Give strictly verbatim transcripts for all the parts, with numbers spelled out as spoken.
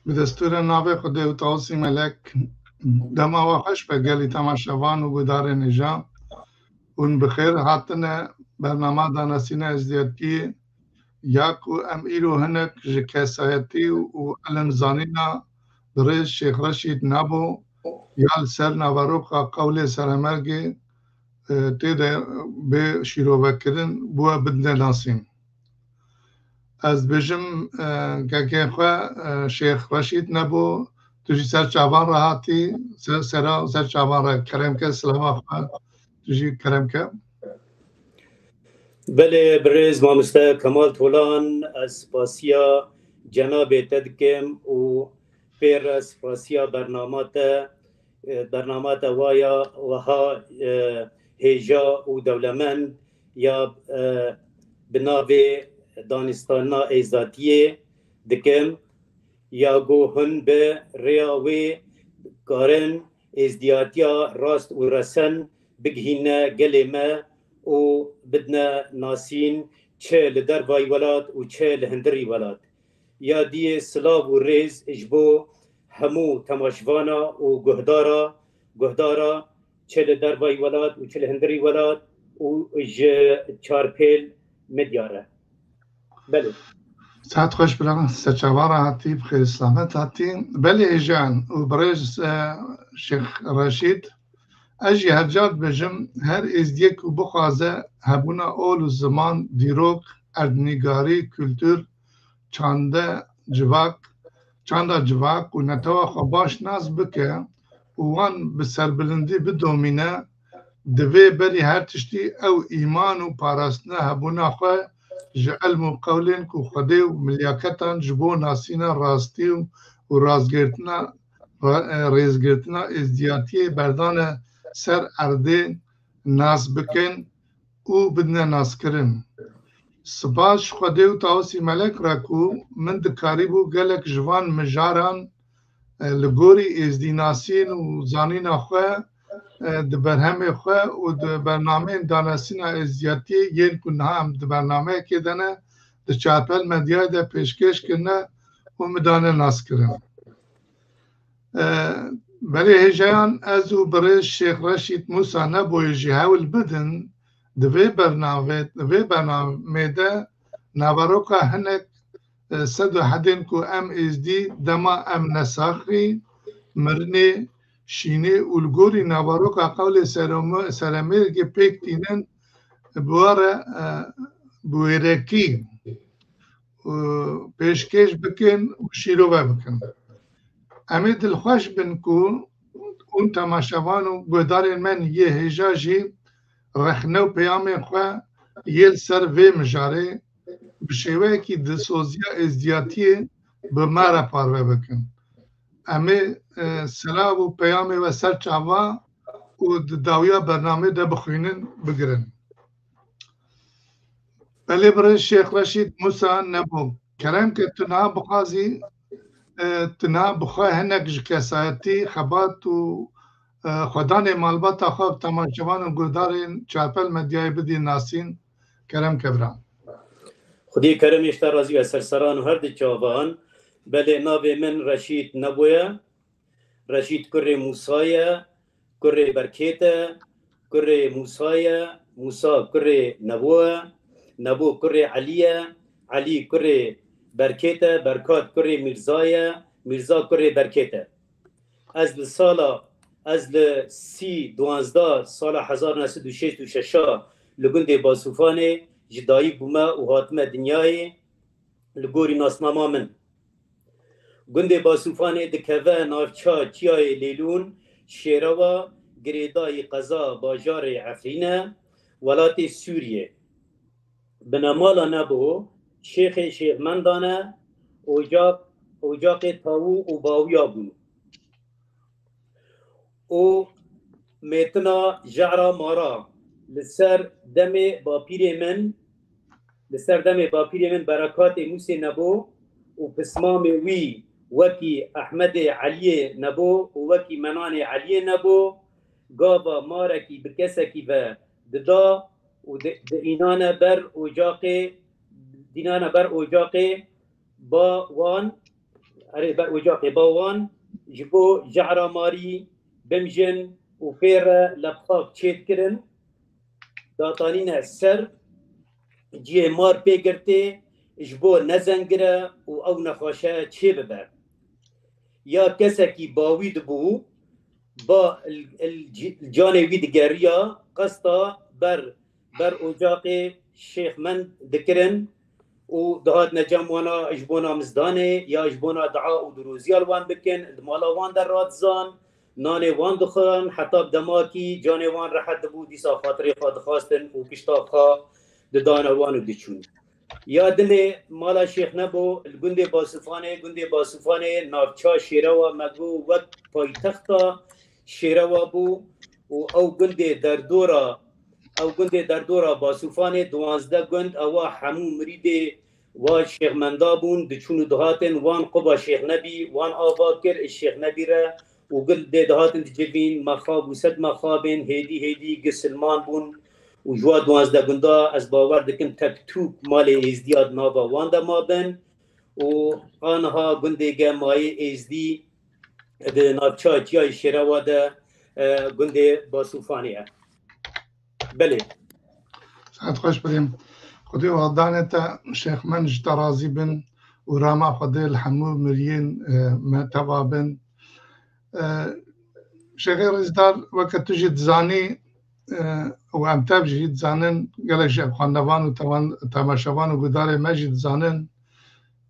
Bi destûra navê Xwedê û Tawusî Melek, dema we xweş be gelî temaşevan û gudarên hêja. Hûn bi xêr hatine bernama danasîna êzdiyatiyê ya ku em îro hinek ji kesayetî û ilim zanîna birêz Şêx Reşîd Nebo ya li ser naveroka qewlê Seremergê, e, tê de bê şîrovekirin, bi we bidine nasîn. Ez dibêjim, e, kekê xwe, e, Şêx Reşîd Nebo, tu jî ser çavan re hatî, ser, sera, ser çavan re kerem ke, silava xwe, tu jî kerem ke. Belê, birêz mamoste Kemal Tolan, ez spasiya cenabê te dikim û pê re spasiya bernama te, e, bernama te waya wiha, e, hêja û dewlemend ya, e, bi navê Danîstanina Êzatiyê dikim, ya ku hûn bi rêya wê karin êzdiyatiya rast û resen bigihîne gelê me û bidine nasîn, çi li dervayî welat û çi li hundirî welat. Ya diyê silav û rêz ji bo hemû temaşvana û guhdara, guhdara çi li dervayî welat û çi li hundirî welat û ji Çarpêl Medya re. Belê. Saet xweş bira, ser çavan re hatî, bi xêr selamet hatî. Belê hêjan û birêz, e, Şêx Reşîd, ez jî her car dibêjim, her êzdiyek ku bixwaze hebûna ol û ziman, dîrok, erdnîgarî, kultur, çande, civak, çanda civak û netewa xwe baş nas bike û wan bi serbilindî bidomîne, divê berî her tiştî ew îman û parastina hebûna xwe ji ilm û qewlên ku Xwedê û milyaketan ji bo nasîna rastî û, û rastgirtina, ra-, e, rêzgirtina êzdiyatiyê berdane ser erdê nas bikin û bidine naskirin. Spas ji Xwedê û Tawusî Melek re ku min dikarîbû gelek ji van mijaran, e, li gorî êzdînasîn û zanîna xwe, e, di berhemê xwe û di bernameyên danasîna êzdiyatiyê yên ku niha em di bernameyekê de ne, di Çarpel Medyayê de pêşkêş kirine û min dane naskirin. E, belê hêjayan ez û birêz Şêx Reşîd Mûsa Neboyê jî hewl bidin, di vê bernavê-, di vê bernamê de naveroka hinek, e, sed û hedên ku em êzdî dema em nesaxî, mirinê, şînê û li gorî naveroka qewlê serome-, seremêrgê pêk tînin, bi we re, e, bi wêrekî, e, pêşkêş bikin û şîrove bikin. Em ê dilxweş bin ku hûn temaşevan û guhdarên me yê hêja jî rexne û peyamên xwe yê li ser vê mijarê bi şêweyekî dilsoziya êzdiyatiyê bi me re parve bikin. Em ê, e, silav û peyamê we ser çava û di dawiya bernamê de bixwînin, bigirin. Belê birêz Şêx Reşîd Mûsa Nebo. Kerem ke tu niha bixwazî, e, tu niha bi xwe hinek ji kesayetî, xebat û, e, xwedanê malbata xwe bi temaşevan û guhdarên Çarpel Medyayê bidî nasîn. Kerem ke bira. Xwedê keremê ji te razî be ser seran û her di çavan. Belê navê min Reşîd Nebo ye. Reşîd kurê Mûsa ye, kurê Berkêt e, kurê Mûsa ye, Mûsa kurê Nebo ye, Nebo kurê Elî ye, Elî kurê Berkêt e, Berkat kurê Mîrza ye, Mîrza kurê Berkêt e. Ez li sala, ez li sî duwazdeh sala hezar neh sed û şêst û şeş a li gundê Basûfanê ji dayik bûme û hatime dinyayê. Li gorî nasnama min, gundê Basûfanê dikeve navça çiyayê Lêlûn, şêrewa girêdayî qeza bajarê Efrîn e, welatê Sûriyê. Binemala Nebo, şêxê şêxmendan e, ocaq, ocaqê tawû û bawiya bû. Û mêtina Jera Mara li ser demê bapîrê min, li ser demê bapîrê min Berekatê Mûsê Nebo û pismamê wî wekî Ehmedê Eliyê Nebo û wekî Menanê Eliyê Nebo, gava marekî bi kesekî ve dida û di-, diînane ber ocaqê, dînane ber ocaqê ba wan, Erê, ber ocaqê ba wan ji bo jehra marî bimjin û pê re lebxak çêdikirin, datanîne ser cihê mar pê girtê ji bo nezengire û ew nexweşe çê bibe. Ya kesekî bawî dibû, ba il, il, canê wî digeriya qesta ber, ber ocaqê Şêx Mend dikirin û dihatine cem wana ji bona mizdanê ya ji bona dua û diroziya li wan bikin, di mala wan de radizan, nanê wan dixwin, heta bi demakî canê wan rehet dibû, dîsa xatirê xwe dixwastin û pişta xwe didane wan û diçûn. Ya dinê mala Şêx Nebo li gundê Basûfanê, gundê Basûfanê navça Şêrewa me got wek paytexta Şêrewa bû û ew gundê derdora, ew gundê derdora Basûfanê duwazdeh gund, ewa hemû mirîdê wa Şêx Menda bûn, diçûn û dihatin, wan quba Şêx Nebî, wan ava kir, ji Şêx Nebî re û gundê dihatin dicivîn, mexab û sed mexabên hêdî hêdî gisilman bûn û ji wa duwazdeh gunda ez bawer dikim tek tûk malê Êzdiya di nava wan de mabin û aniha gundê ge mayê Êzdî di navça Çiyayê Şêrewa de, e, gundê Basûfanê ye. Belê. Saet xweş birêm. Xwedê û Xwedanê te Şêx Mend ji te razî bin û rama Xwedê li hemû miriyên, e, me teva bin. E, Şêxê Rêzdar, weke tu jî dizanî, e, û em tev jî dizanin, gelek ji xwendevan û tewan-, temaşevan û gudarê me jî dizanin,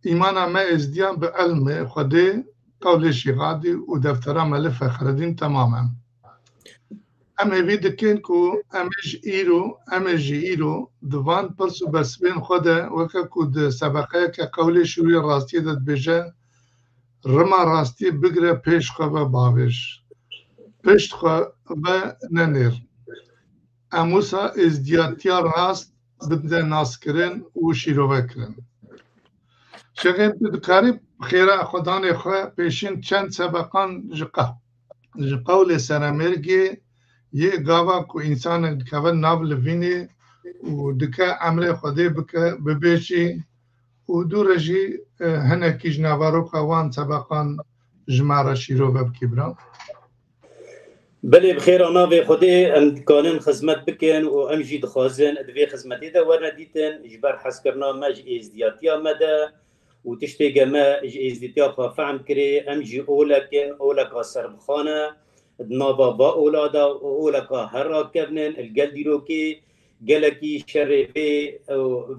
îmana me Êzdiyan bi ilmê Xwedê, qewlê Şîxadî û deftera Melî Fexredîn temam e. Em hêvî dikin ku em ê ji îro, em ê ji îro di van pirs û bersivên xwe de, weke ku di sebeqeyeke qewlê şûrê rastiyê de dibêje, rima rastiyê bigire pêş xwe ve bavêj. Pişt xwe ve nenêr. Em wisa êzdiyatiya rast bidine naskirin û şîrove kirin. Şêxê, tu dikarî xêra xwedanê xwe pêşîn çend sebeqan ji qe-, ji qewlê Seremêrgê yê gava ku însanek dikeve nav livînê û dike emrê Xwedê bike, bibêjî û dû re jî, e, hinekî ji naveroka wan sebeqan ji me re şîrove bikî, bira? Belê, bi xêra navê Xwedê em dikanin xizmet bikin û em jî dixwazin di vê xizmetê de werne dîtin ji ber hezkirina me ji êzdiyatiya me de û tiştê ge me ji êzdiyatiya xwe fehm kirê, em jî olek in, oleka serbixan e, di nava va ola de û oleka her rakevnin, li gel dîrokê gelekî şerê vê,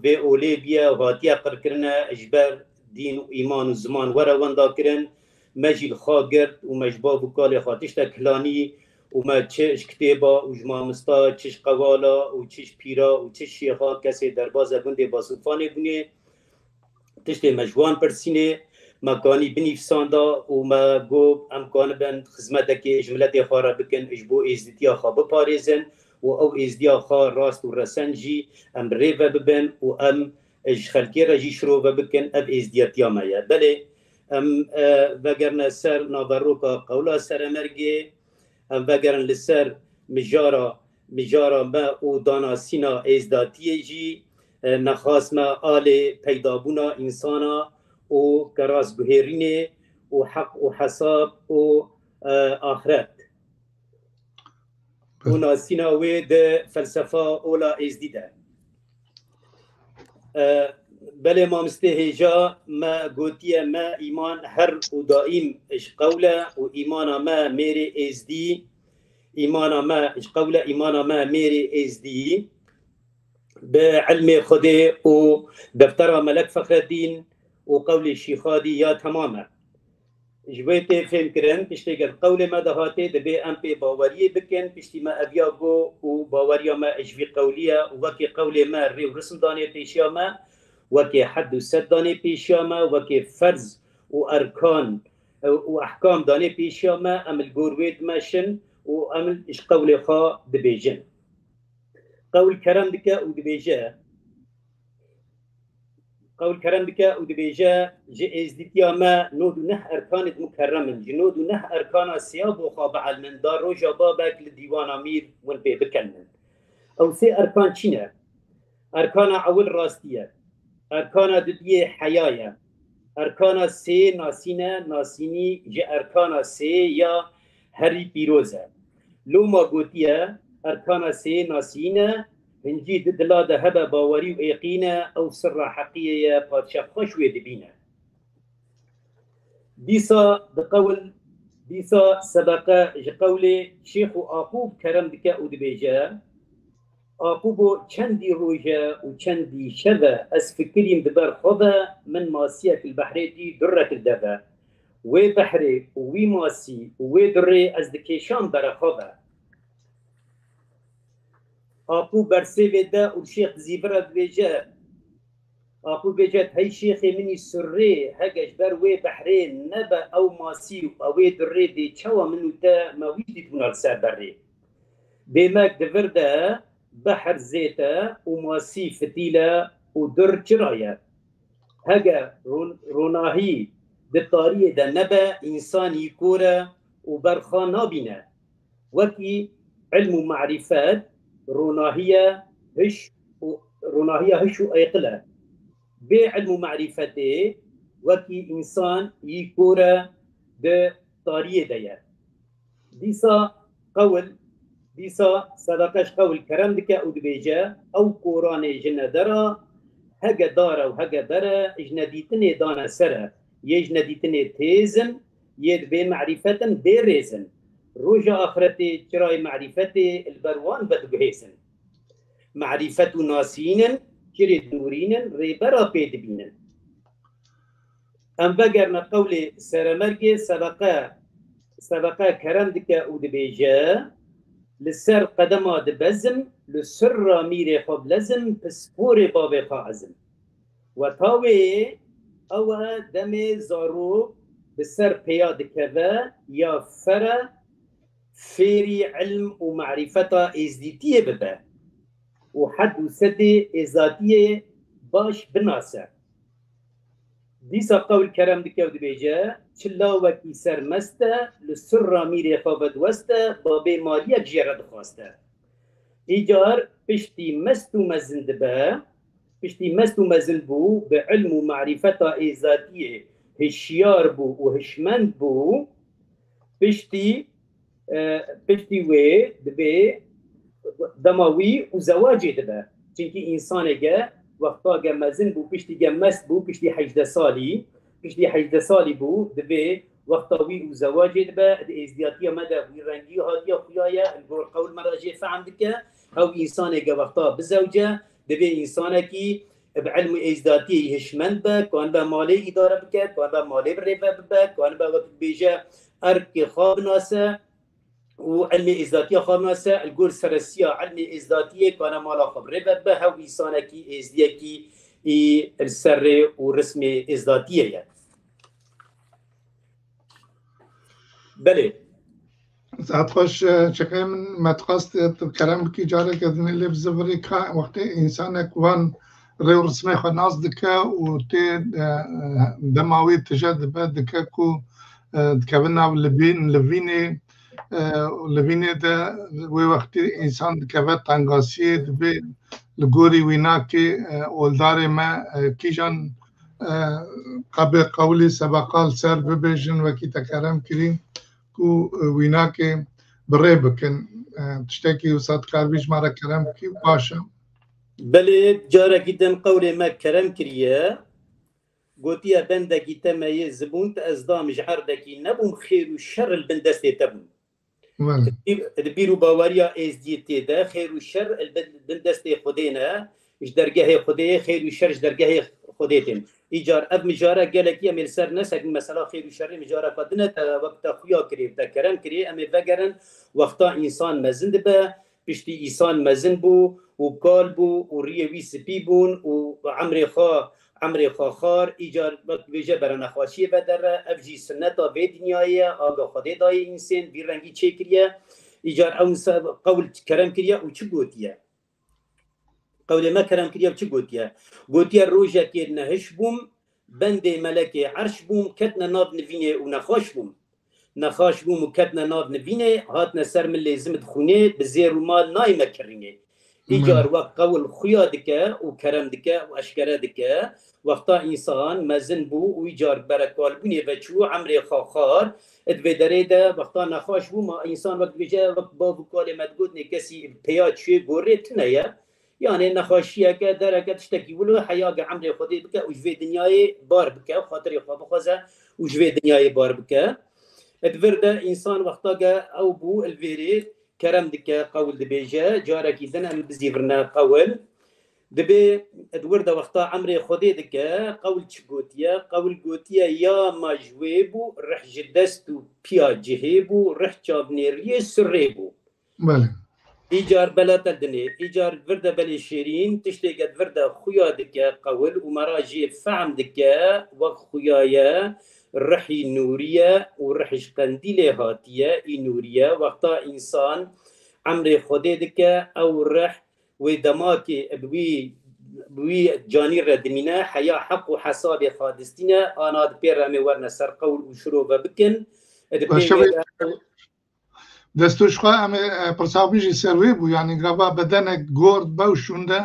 vê olê bûye û hatiye qirkirine ji ber dîn û îman û ziman were wendakirin. Me jî li xwe girt û me ji bav û kalê xwe tiştek hilanî û me çi ji kitêba û ji mamista, çi ji qewala û çi ji pîra û çi ji şêxa kesê derbazê gundê Basûfanê bûnê. Tiştê me ji wan pirsînê, me kanî binîfsanda û me got, em kanibin xizmetekê ji miletê xwe re bikin, ji bo êzdîtiya xwe biparêzin û ew êzdiya xwe rast û resen jî em bi rê ve bibin û em ji xelkê re jî şirove bikin, ev êzdiyetiya me ye. Belê, em, e, vegerine ser naveroka qewla Seremêrgê, em vegerin li ser mijara, mijara me û danasîna êzdatiyê jî, e, nexas me alê peydabûna însana û kerastguhêrînê û heq û hesab û, e, axiret û nasîna wê di felsefa ola êzdî de. E, belê mamistê hêja me gotiye, me îman her û daîm ji qewl e û îmana me mêrê êzdî, îmana me ji qewl e, îmana me mêrê êzdî bi ilmê Xwedê û deftera Melek Fexredîn û qewlê Şîxadî ya temam e. Ji wê tê fêmkirin, tiştê gel qewlê me de hatê, divê em pê baweriyê bikin, piştî me eviya got û baweriya me ji vî qewlî ye û wekî qewlê me rê û risim danê pêşiya me, wekî hed û sed danê pêşiya me, wekî ferz û erkan û ehkam danê pêşiya me, em li gor wê dimeşin û em ji qewlê xwe dibêjin. Qewl kerem dike û dibêje, qewl kerem dike û dibêje, ji êzdîtiya me nod û neh erkanê di mukerrem in. Ji nod û neh erkana sêya bo xwe bielmin, da roja babek li dîwana mîr win pê bikevnin. Ew sê erkan çi ne? Erkana ewil rastî ye. Erkana dudiyê heya ye. Erkana sê nasîne, nasînî ji erkana sê ya herî pîroz e. Loma gotiye, erkana sê nasîne, hincî di dila de hebe bawerî û êqîne, ew sirra heqiyê ye, padşah xweş wê dibîne. Dîsa di qewil, dîsa sedeqe ji qewlê Şêx û Aqûb kerem dike û dibêje, Aqûbo çendî roj e û çendî şev e, ez fikirîm di ber xwe ve, min masiyek li behrê dî durrek li dev e. Wê behrê û wî masî û wê durrê ez dikêşam bere xwe ve. Aqûb bersêvê de û Şêx dizîvira dibêje, Aqûb bêje, hey şêxê min î surrê, hege ji ber wê behrê nebe ew masî û ewê durrê dê çawa min û te me wî dîtbûna li ser berê. Bêmek di vir de behr zêt e û masî fitîl e û dur çira ye. Hege ron-, ronahî di tariyê de nebe, însan yî kor e û berxa nabîne. Wekî ilm û marîfet ronahiye hiş û ronahiya hiş û aqil e. Bê ilm û marîfetê wekî însan yî kor e, di tariyê de ye. Dîsa qewil, dîsa sedeqe ji qewil kerem dike û dibêje, ew koranê ji nedera hege dar e û hege ber e, ji nedîtinê dane ser e, yê ji nedîtinê têz in, yê di bê marîfet in bê rêz in. Roja axretê çirayê marîfetê li ber wan vediguhêzin. Marîfet û nasînin, çirê dinûrînin, rêbera pê dibînin. Em vegerine qewlê seremergê sedeqe, sedeqe kerem dike û dibêje, li ser qedema dibezim, li sirra mîrê xwe bilezim, pisporê bavê xwe ezim. Weta wê ew e demê zarok bi ser pêya dikeve ya fere fêrî ilm û marîfeta êzdîtiyê bibe û hed û sedê êzatiyê baş binase. Dîsa qewl kerem dike û dibêje, çi lawekî sermest e, li sirra mîrê xwe vediweste, babê maliyek jê re dixwaste. Îcar piştî mest û mezin dibe, piştî mest û mezin bû, bi ilm û marîfeta êzatiyê hişyar bû û hişmend bû, piştî, e, piştî wê dibê dema wî û zewacê dibe. Çimkî însanê ge wexta ge mezin bû, piştî ge mest bû, piştî hejdeh salî, piştî hejdeh salî bû, dibê wexta wî û zewacê dibe, di êzdiyatiya me de wî rengî hatiye xuya ye, li gor qewl me re jê fehm dike, ew însanê ge wexta bizewce, dibê însanekî bi ilm û êzdatiyê hişmend be, kanibe malê îdare bike, kanibe malê bi rêve bibe, kanibe wek dibêje erkê xwe binase û ilmê êzdatiya xwe binase, li gor seresiya ilmê êzdatiyê kane mala xwe bi rêve bibe, hew însanekî êzdiyekî î li ser rê û rismê êzdatiyê ye. Belê. Zat xweş, e, çiqê min me dixwest, e, tu kerem bikî careke dinê lê bizivirî ka wextê însanek wan rê û rismê xwe nas dike û tê, e, e, dema wî tije dibe dike ku, e, dikeve nav libîn, livînê, e, livînê de wê wextî însan dikeve tengasiyê, dibê li gorî wînakê, e, oldarê me, e, kîjan, e, qebê qewlî sebeqa li ser bibêjin wekî te kerem kirî ku, e, wînakê bi rê bikin. E, tiştekî wisa dikaribî ji me re kerem bikî, baş e. Belê, carekî din qewlê me kerem kiriye. Gotiye, bendekî te me yê zibûn, te ez dam ji erdekî nebûm, xêr û şer li bin destê te bûn. Belê. Di bîr, di bîr û baweriya êzdiyê tê de xêr û şer li bin, bin destê Xwedê ne, ji dergehê Xwedê, xêr û şer ji dergehê Xwedê tên. Îcar ev mijare gelekî em ê li ser nesekin, mesela xêr û şerê mijareka din e, te wek te xuya kirê, te kerem kirê, em ê vegerin wexta însan mezin dibe, piştî însan mezin bû û kal bû û riyê wî spî bûn û emrê xwe, emrê xwe xar, îcar wek dibêje bere nexweşiyê vedere, ev jî sinneta vê dinyayê ye, aga Xwedê dayê însên vî rengî çêkiriye, îcar ew se-, qewl kerem kiriye û çi gotiye? Qewlê me kerem kiriye û çi gotiye? Gotiye, rojekê nehiş bûm, bendê melekê erş bûm, ketne nav nivînê û nexweş bûm. Nexweş bûm û ketne nav nivînê, hatine ser min lêzim di xûnê, bi zêr û mal nayê me kirînê. Îcar wek qewil xuya dike û kerem dike û eşkere dike. Wexta însan mezin bû û îcar berekalbûnê ve çû, emrê xwe xwar. Di vê derê de wexta nexweş bû, ma însan wek dibêje, wek bav û kalê me digotinê, kesî peya çûyê gorê tune ye. Yanê nexweşiyeke, dereke, tiştekî wilo heya ge emrê Xwedê bike û ji vê dinyayê bar bike, xatirê xwe bixwaze û ji vê dinyayê bar bike. Di vir de însan wexta ge ew bû, li vêrê kerem dike, qewil dibêje, carekî din em bizîvirne qewil. Dibê di wir de wexta emrê Xwedê dike, qewil çi gotiye? Qewil gotiye, ya ma ji wê bû, rih ji dest û piya cihê bû, rih çavnêriyê surê bû. Belê. Îcar belate dinê, îcar vir de belê şêrîn, tiştê ke vir de xuya dike qewil û me ra jê fehm dike, wek xuya ye, rihî nûrî ye û rih ji qendîlê hatiye, î nûrî ye. Wexta însan emrê Xwedê dike, ew rih wê demakê bi wî, bi wî canî re dimîne, heya heq û hesabê xadistîne, ana di pê re em ê werne ser qewil û şirove bikin. Di pê wê de Destûş xwe em ê, e, pirsa min jî ser wê bû, yanî gava bedenek gor be û şûnde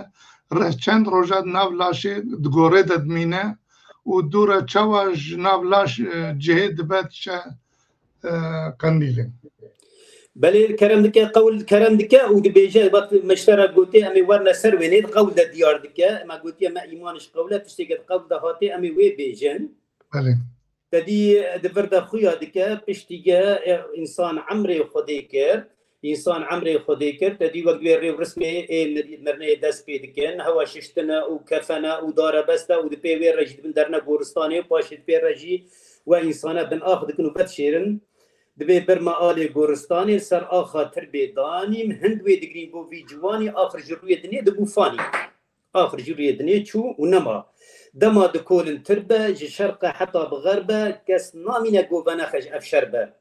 rih çend roja di nav laşê di gorê de dimîne û dû re çawa ji nav laş, e, cihê dibe diçe, e, qendîlê. Belê kerem dike, qewil kerem dike û dibêje, wek me ji te re gotê, em ê werne ser wênê, di qewil de diyar dike. Me gotiye, me îman ji qewil e, tiştê ke di qewil de hatê, em ê wê bêjin. Belê. Te dî di vir de xuya dike, piştî ge, e, însan emrê Xwedê kir, însan emrê Xwedê kir, te dî wek divê rê û rismê ê mir-, mirinê dest pê dikin, hewa şiştine û kefene û darebeste û di pê wê re jî dibin derne goristanê û paşê di pê re jî we însane bin ax dikin û vedişêrin. Dibê birme alê goristanê ser axa tirbê danîm, hind wê digirîn bo vî ciwanî, axir ji rûyê dinê dibû fanî. Axir ji rûyê dinê çû û nema. Dema dikolin tirbe, ji şerqe heta bi xerbe, kes namîne go venexe ji ev şerbe.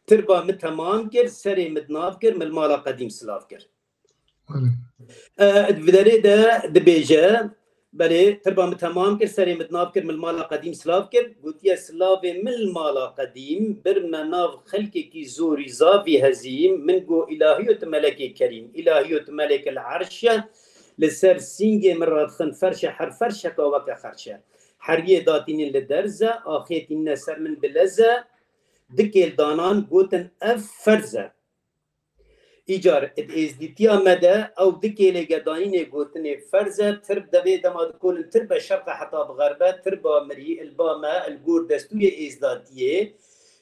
Tirba min temam kir, serê min di nav kir, min li mala qedîm silav kir. Belê. E, di derê de dibêje, belê, tirba min temam kir, serê min di nav kir, min li mala qedîm silav kir. Gotiye, silavê min li mala qedîm, birme nav xelkekî zorî zavî hezîm, min go, îlahiyo tu melekê kerîm, îlahiyo tu melek el erş e, li ser sîngê min radixin ferş e, her ferşeka weke xerş e. Heriyê datînin li derz e, axê tînine ser min bi lez e, di kêl danan gotin ev ferz e. Îcar di êzdîtiya me de ew di kêlê ge danînê gotinê ferz e, tirb devê dema dikolin tirbe şerqe heta bi xerbe, tirba mirî, il ba me, il gor destûrê êzdatiyê,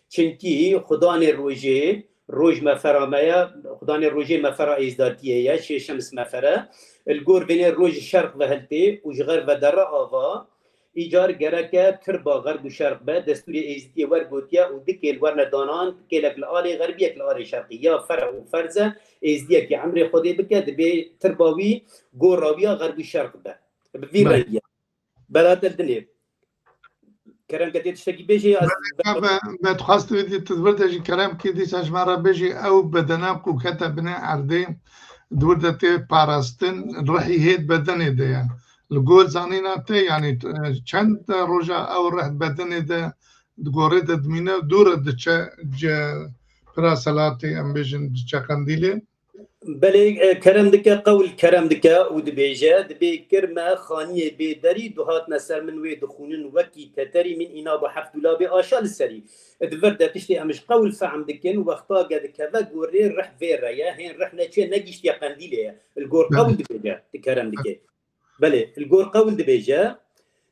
çinkî xudanê rojê, roj mefera me ye, xudanê rojê mefera êzdatiyê ye, şêşems mefere, il gor vênê roj ji şerq ve hiltê û ji xerb ve dere ava, Îcar gereke tirba xerb û şerq be, destûrê êzdîtiyê wer gotiye û di kêl werne danan, kêlek li alê xerbî, yek li alê şerqî. Ya fere û ferz e, êzdiyekî emrê Xwedê bike, dibê tirba wî gora wî ya xerb û şerq be. Bi vî Belê. rengî ye. Belate dinê. Kerem ke tê tiştekî bêjê, ez Belê, me, me dixwest wê dî tu vir de jî kerem kî dîsa ji me re bêjî ew bedene ku kete binê erdê, di wir de tê parastin, rihî hê di bedenê de ye. Li gor zanîna te, yanî, e, çend roja ew rih bedenê de di gorê de dimîne û dû re diçe ce pira selatê, em bêjin diçe qendîlê? Belê, e, kerem dike, qewil kerem dike û dibêje, dibê kir me xaniyê bê derî, du hatine ser min wê dixûnin wekî teterî, min îna bo heft dûlabê aşa li serî. Di vir de tiştê em ji qewil fehm dikin, wexta ge dikeve gorê rih vê re ye, hên rih neçûye, negihiştiye qendîlê ye. Li gor qewil dibêje, di kerem dike. Belê, li gor qewil dibêje,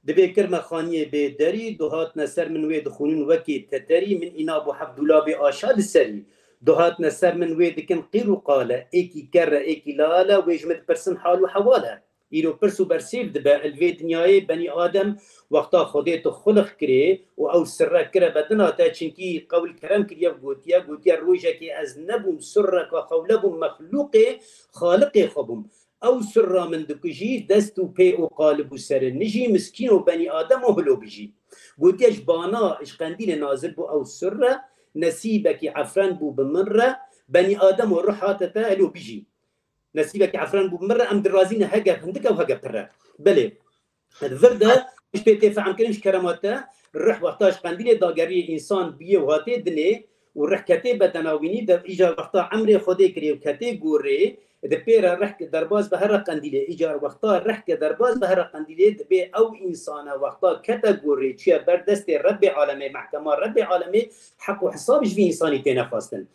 dibê kir me xaniyê bê derî, du hatine ser min wê dixûnin wekî teterî, min îna bo heft dûlabê aşa li serî. Du hatine ser min wê dikin qîr û qale, êkî kerre, êkî lale, wê ji min dipirsin hal û hewale. Îro pirs û bersêv dibe, li vê dinyayê benî Adem wexta Xwedê tu xulix kirê û ew sirre kire bedina te, çinkî qewil kerem kiriye û gotiye, gotiye, rojekê ez nebûm sirreka xewle bûm mexlûqê Xaliqê xwe bûm. Ew sirra min dikujî, dest û pê û qalib û serinijî, miskîn û benî Adem û hilo bijî. Gotiye, ji bana, ji qendîlê nazil bû ew sirre, nesîbekî efren bû bi min re, benî Adem û ruh hate te, hilo bijî. Nesîbekî efren bû bi min re, em dirazîne hege hindik e û hege pir e. Belê. Di vir de, piştê tê fehmkirin ji kerema te, rih wexta ji qendîlê dageriyê însan biyê û hatê dinê û rih ketê bedena wînî de, îcar wexta emrê Xwedê kirê û ketê gorê, Di pê re reh ke derbas be here qendîlê. Îcar wexta reh ke derbas be here qendîlê, dibê ew însana wexta kete gorê, çiye ber destê Rebbê alemê, mehkema Rebbê alemê, heq û hesab ji vî însanî têne xwestin.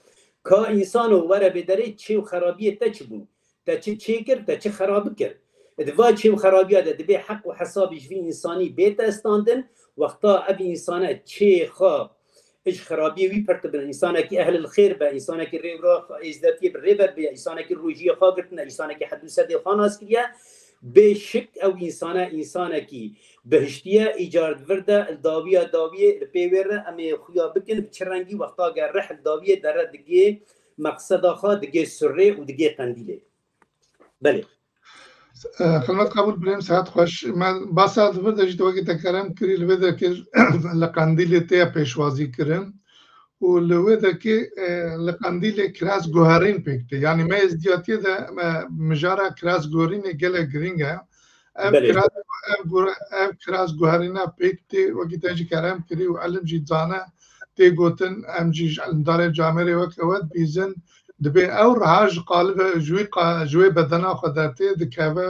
Ka însano were bê derê çê û xerabiyê te çi bûn? Te çi çêkir, te çi xerabi kir? Di va çê û xerabiya de dibê heq û hesabî ji vî însanî bête standin, wexta ev însane çê xwe ji xerabiyê wî pirtibin, însanekî ehlil xêr be, însanekî rêwra êzdatiyê bi rêber be, însanekî rojiyê xwe girtine, însanekî hed û sedê xwe nas kiriye, bê şik ew însane, însanekî bihiştiye, îcar di vir de li dawiya dawiyê li pê wê re em ê xuya bikin, bi çi rengî wexta ge rih li dawiyê dere digê meqseda xwe, digê surê û digê qendîlê. Belê. Xilmet qebûl birêm, sehet xweş. Me basa di vir de jî wekî te kerem kirî, li vê derkê li qendîlê tê pêşwazî kirin û li wê derkê, e, li qendîlê kiras guherîn pêk tê. Yanî me êzdiyatiyê de me mijara kiras guherînê gelek girîng e. Ev Belê. kiras, ev, gur- ev kiras guherîna pêk tê, wekî te jî kerem kirî û elim jî zane tê gotin, em jî ji elimdarê camêrê wek ewe dibîzin, dibê ew reha ji qalibe, ji wî qa- ji wê bedena xwe dertê dikeve,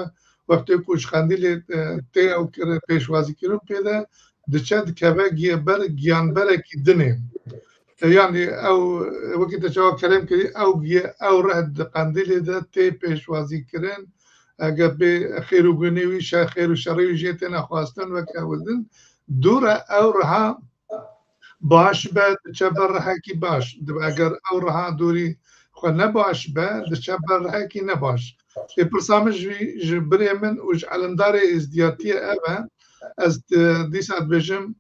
wextê ku ji qendîlê, e, tê ew kir- pêşwazîkirin pê de diçe dikeve giye ber giyanberekî dinê. E, yanî ew, wekî te çawa kerem kirî, ew giye, ew reh di qendîlê de tê pêşwazîkirin. Eger bê xêr û gunê wî, şer, xêr û şerê wî jê têne xwestin weke ew din, dû re ew reha baş be, diçe ber rehekî baş. Di- Eger ew reha dûrî xwe ne baş be, diçe ber rehekî ne baş. Ê pirsa min ji wî, ji birê min û ji elimdarê êzdiyatiyê ev e, ez, e, dîsa dibêjim,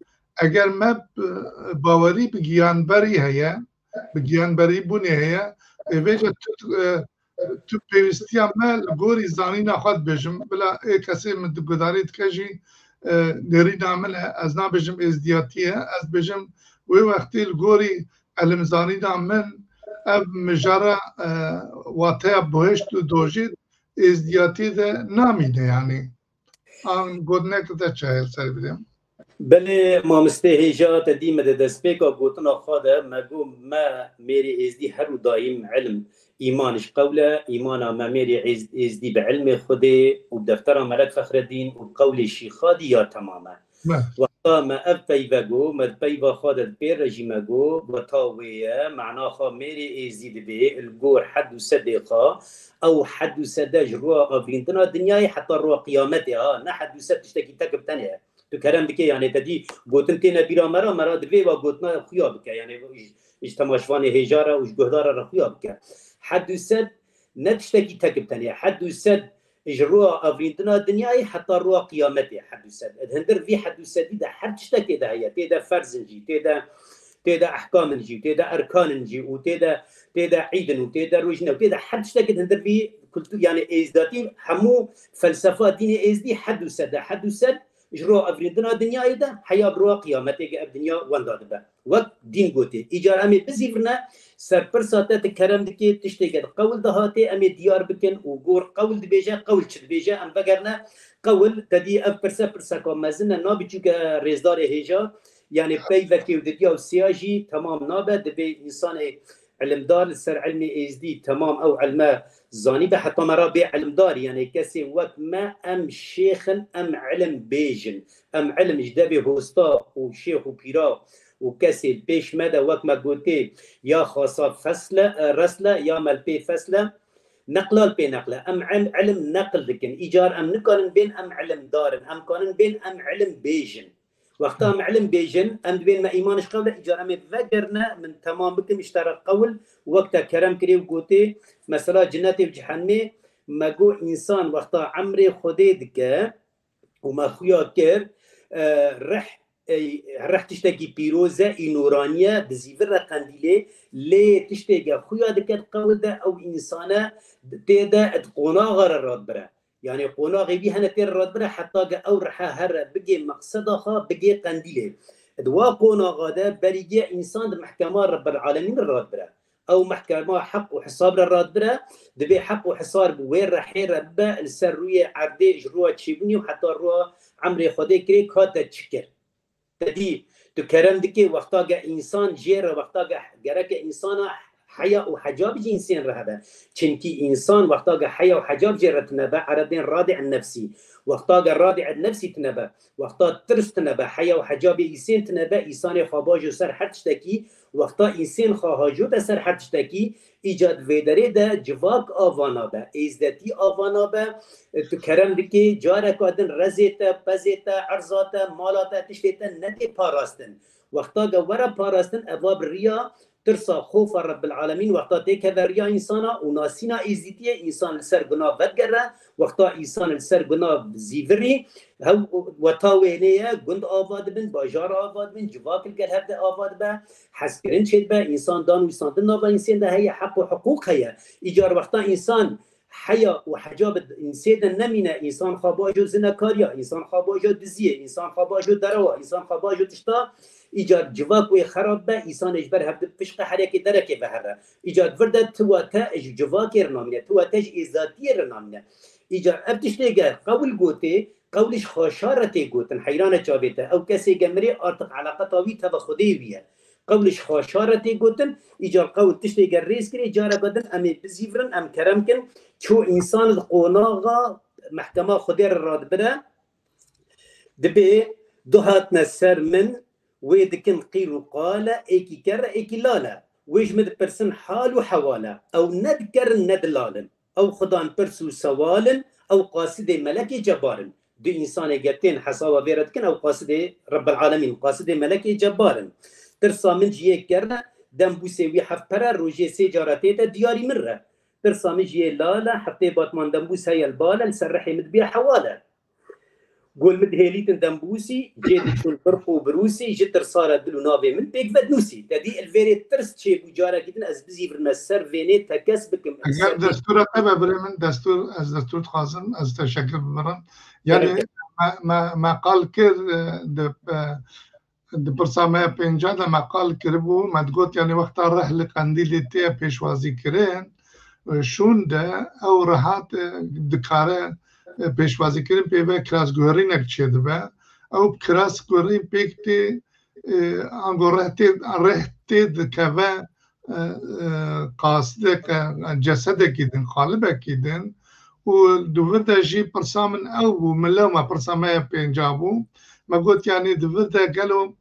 eger me, e, bawerî bi giyanberî heye, bi giyanberî bûnê heye, ê vêca tu, e, tu pêwîstiya me li gorî zanîna xwe dibêjim. Bila ê kesê min di gudarî dike jî, e, nêrîna min e, ez nabêjim êzdiyatî ye, ez dibêjim wê wextî li gorî elimzanîna min ev mijara, e, wateya buhişt û dojî êzdiyatî de namîne, yanî. An gotineke te çaye li ser bidem. Belê, mamistê hêja, te dî me di destpêka gotina xwe de me got, me mêrê êzdî her û daîm ilm, îman ji qewl e, îmana me mêrê êz- êzdî bi ilmê Xwedê û bi deftera Melek Fexredîn û bi qewlê Şîxadî ya temam e. Me. Wexta me ev peyve got, me di peyva xwe de di pê re jî me got, gota wê ye, mena xwe mêrê êzdî dibê, li gor hed û sedê xwe, ew hed û sede ji rûya avrîndina dinyayê heta rûya qiyametê, ha, ne hed û sed tiştekî tek bi tenê ye. Tu kerem dikê, yanê te dî gotin têne bîra me re, me re divê wa gotina xuya bike, yanê ji, ji temaşvanê hêja re û ji guhdara re xuya bike. Hed û sed ne tiştekî tek bi tenê ye. Hed û sed ji rûya avrîndina dinyayê heta rûya qiyametê hed û sed. Di hindir vî hed û sedî de her tiştekê de heye. Tê de ferzin jî, tê de, tê de ehkamin jî, tê de erkanin jî û tê de, tê de îdin û tê de rojine û tê de her tiştekê di hindir vî kultur, yanê êzdatî hemû felsefa dînê êzdî hed û sed e. Hed û sed ji rûya avrîndina dinyayê de heya bi rûya qiyametê ke ev dinya wenda dibe. Wek dîn gotê. Îcar em ê bizîvirine ser pirsa te, tu kerem dikê, tiştê ke di qewil de hatê, em ê diyar bikin û gor qewil dibêje, qewil çi dibêje, em vegerine qewil, te dî ev pirse pirseka mezin e, nabî çûke rêzdarê hêja, yanê peyvekê û didiya û siya jî temam nabe, dibê însanê ilimdar li ser ilmê êzdî temam ew ilme zanîbe, heta me ra bê ilimdar, yanê kesê wek me, em şêx in, em ilim bêj in. Em ilim ji devê hosta û şêx û pîra û kesê pêş me de, wek me gotê, ya xasa fesle, e, resle, ya me li pê fesle, neqla li pê neqle. Em em ilim neqil dikin. Îcar em nikanin bên em ilimdar in. Em kanin bên em ilim bêj in. Wexta em ilim bêjin, em dibên me îman ji qewle, îcar em ê vegerine, min temam bikim ji te re qewil, wek te kerem kirê û gotê, mesela cinetê û cehenmê, me got însan wexta emrê Xwedê dike û me xuya kir, e, rih, e, rih tiştekî pîroz e, î nûranî ye, bi zîvir re qendîlê, lê tiştê ge xuya dike di qewil de, ew însane tê de di qonaxa re radibire. Yanê qonaxê wî hene tê re radibire heta ge ew rihe here bigê meqseda xwe, bigê qendîlê. Di wa qonaxa de berî ge însan di mehkema Rebbil Alemîn re radibire. Ew mehkema heq û hesab re radibire, dibê heq û hesab bi wê rehê re bibe li ser rûyê erdê ji rûya çêbûnê û heta rûya emrê Xwedê kirê ka te çi kir. Te dî, tu kerem dikê wexta ge însan jê re, wexta ge gereke însana heya û hecab jî însên re hebe. Çimkî însan wexta ge heya û hecab jê re tine be, erebên radi'en nefsî. Wexta ge radi'en nefsî tine be, wexta tirs tine be, heya û hecabê însên tine be, însanê xwe bajo ser her tiştekî, wexta însên xwe hajo de ser her tiştekî, îca di vê derê de civak ava nabe, êzdetî ava nabe, tu kerem dikê, careka din rezê te, pezê te, erza te, mala te, tiştê te nedê parastin. Wexta ge were parastin, eva bi riya tirsa, xofa Rebbil Alemîn wexta têkeve riya însana û nasîna êzdîtiyê, însan li ser guna vedigere, wexta însan li ser guna zîvirî, hew weta wênê ye, gund ava dibin, bajar ava dibin, civak li gel hev de ava dibe, hezkirin çêdibe, însan dan û wîsandin nava însên de heye, heq û hiqûq heye. Îcar wexta însan heya û hecab însê de nemîne, însan xwe bajo zinekariya, însan xwe bajo diziyê, însan xwe bajo derewa, însan xwe bajo tişta, îcar civak wê xerab be, însanê ji ber hev di pişqe herekê derekê vehere. Îcar vir de ti we te ji civakê re namîne, ti we te ji êzatiyê re namîne. Îcar ev tiştê ge qewil gotê, qewlî ji xaşa re tê gotin, heyrane çavê te. Ew kesê ge mirê artık eleqeta wî teva Xwedê wî ye. Qewlî ji xaşa re tê gotin, îcar qewl tiştê ge rêz kirê, careke din em ê bizîvirin, em kerem kin, ço însan di qonaxa mehkema Xwedê re radibire, dibê du hatine ser min, wê dikin qîl û qale, êkî kerre, êkî lale. Wê ji min dipirsin hal û hewale. Ew ne dikerin ne dilalin. Ew xudan pirs û sewal in, ew qasidê melekê cebar in. Du însanê ge tên hesaba vê re dikin, ew qasidê Rebbil Alemîn, qasidê melekê cebar in. Tirsa min ji yê kerre, dembûsê wî heft per e, rojê sê cara tête diyarî min re. Tirsa min ji yê lale, heftê batman dembûs heye li bale, li ser rihê min dibiya hewale. Gol min dihêlîtin dembûsî, cê diçûn birq û birûsî, ji tirsa re dil û navê min pêk vednûsî. Te dî li vêrê tirs çêbû, carekî din ez bizîvirime ser vênê tekez bikim. Eger destûra te be birê min, destûr, ez destûr dixwazim, ez teşekkir bibirim. Yani me, me, me qal kir, e, di, e, di pirsa me ya pênca de me qal kiribû, me digot, yani wexta reh li qendîlê tê pêşwazî kirin, e, şûn de ew rehat, e, dikare, e, pêşwazîkirin pê ve kirasguherînek çêdibe. Ew kirasguherîn pêk tê, e, ango reh tê, reh tê dikeve, e, e, qasideke, cesedekî din, qalibekî din. Û di vir de jî pirsa min ew bû, min lewma pirsa me ya pênca bû. Me got, yani di vir de gelo,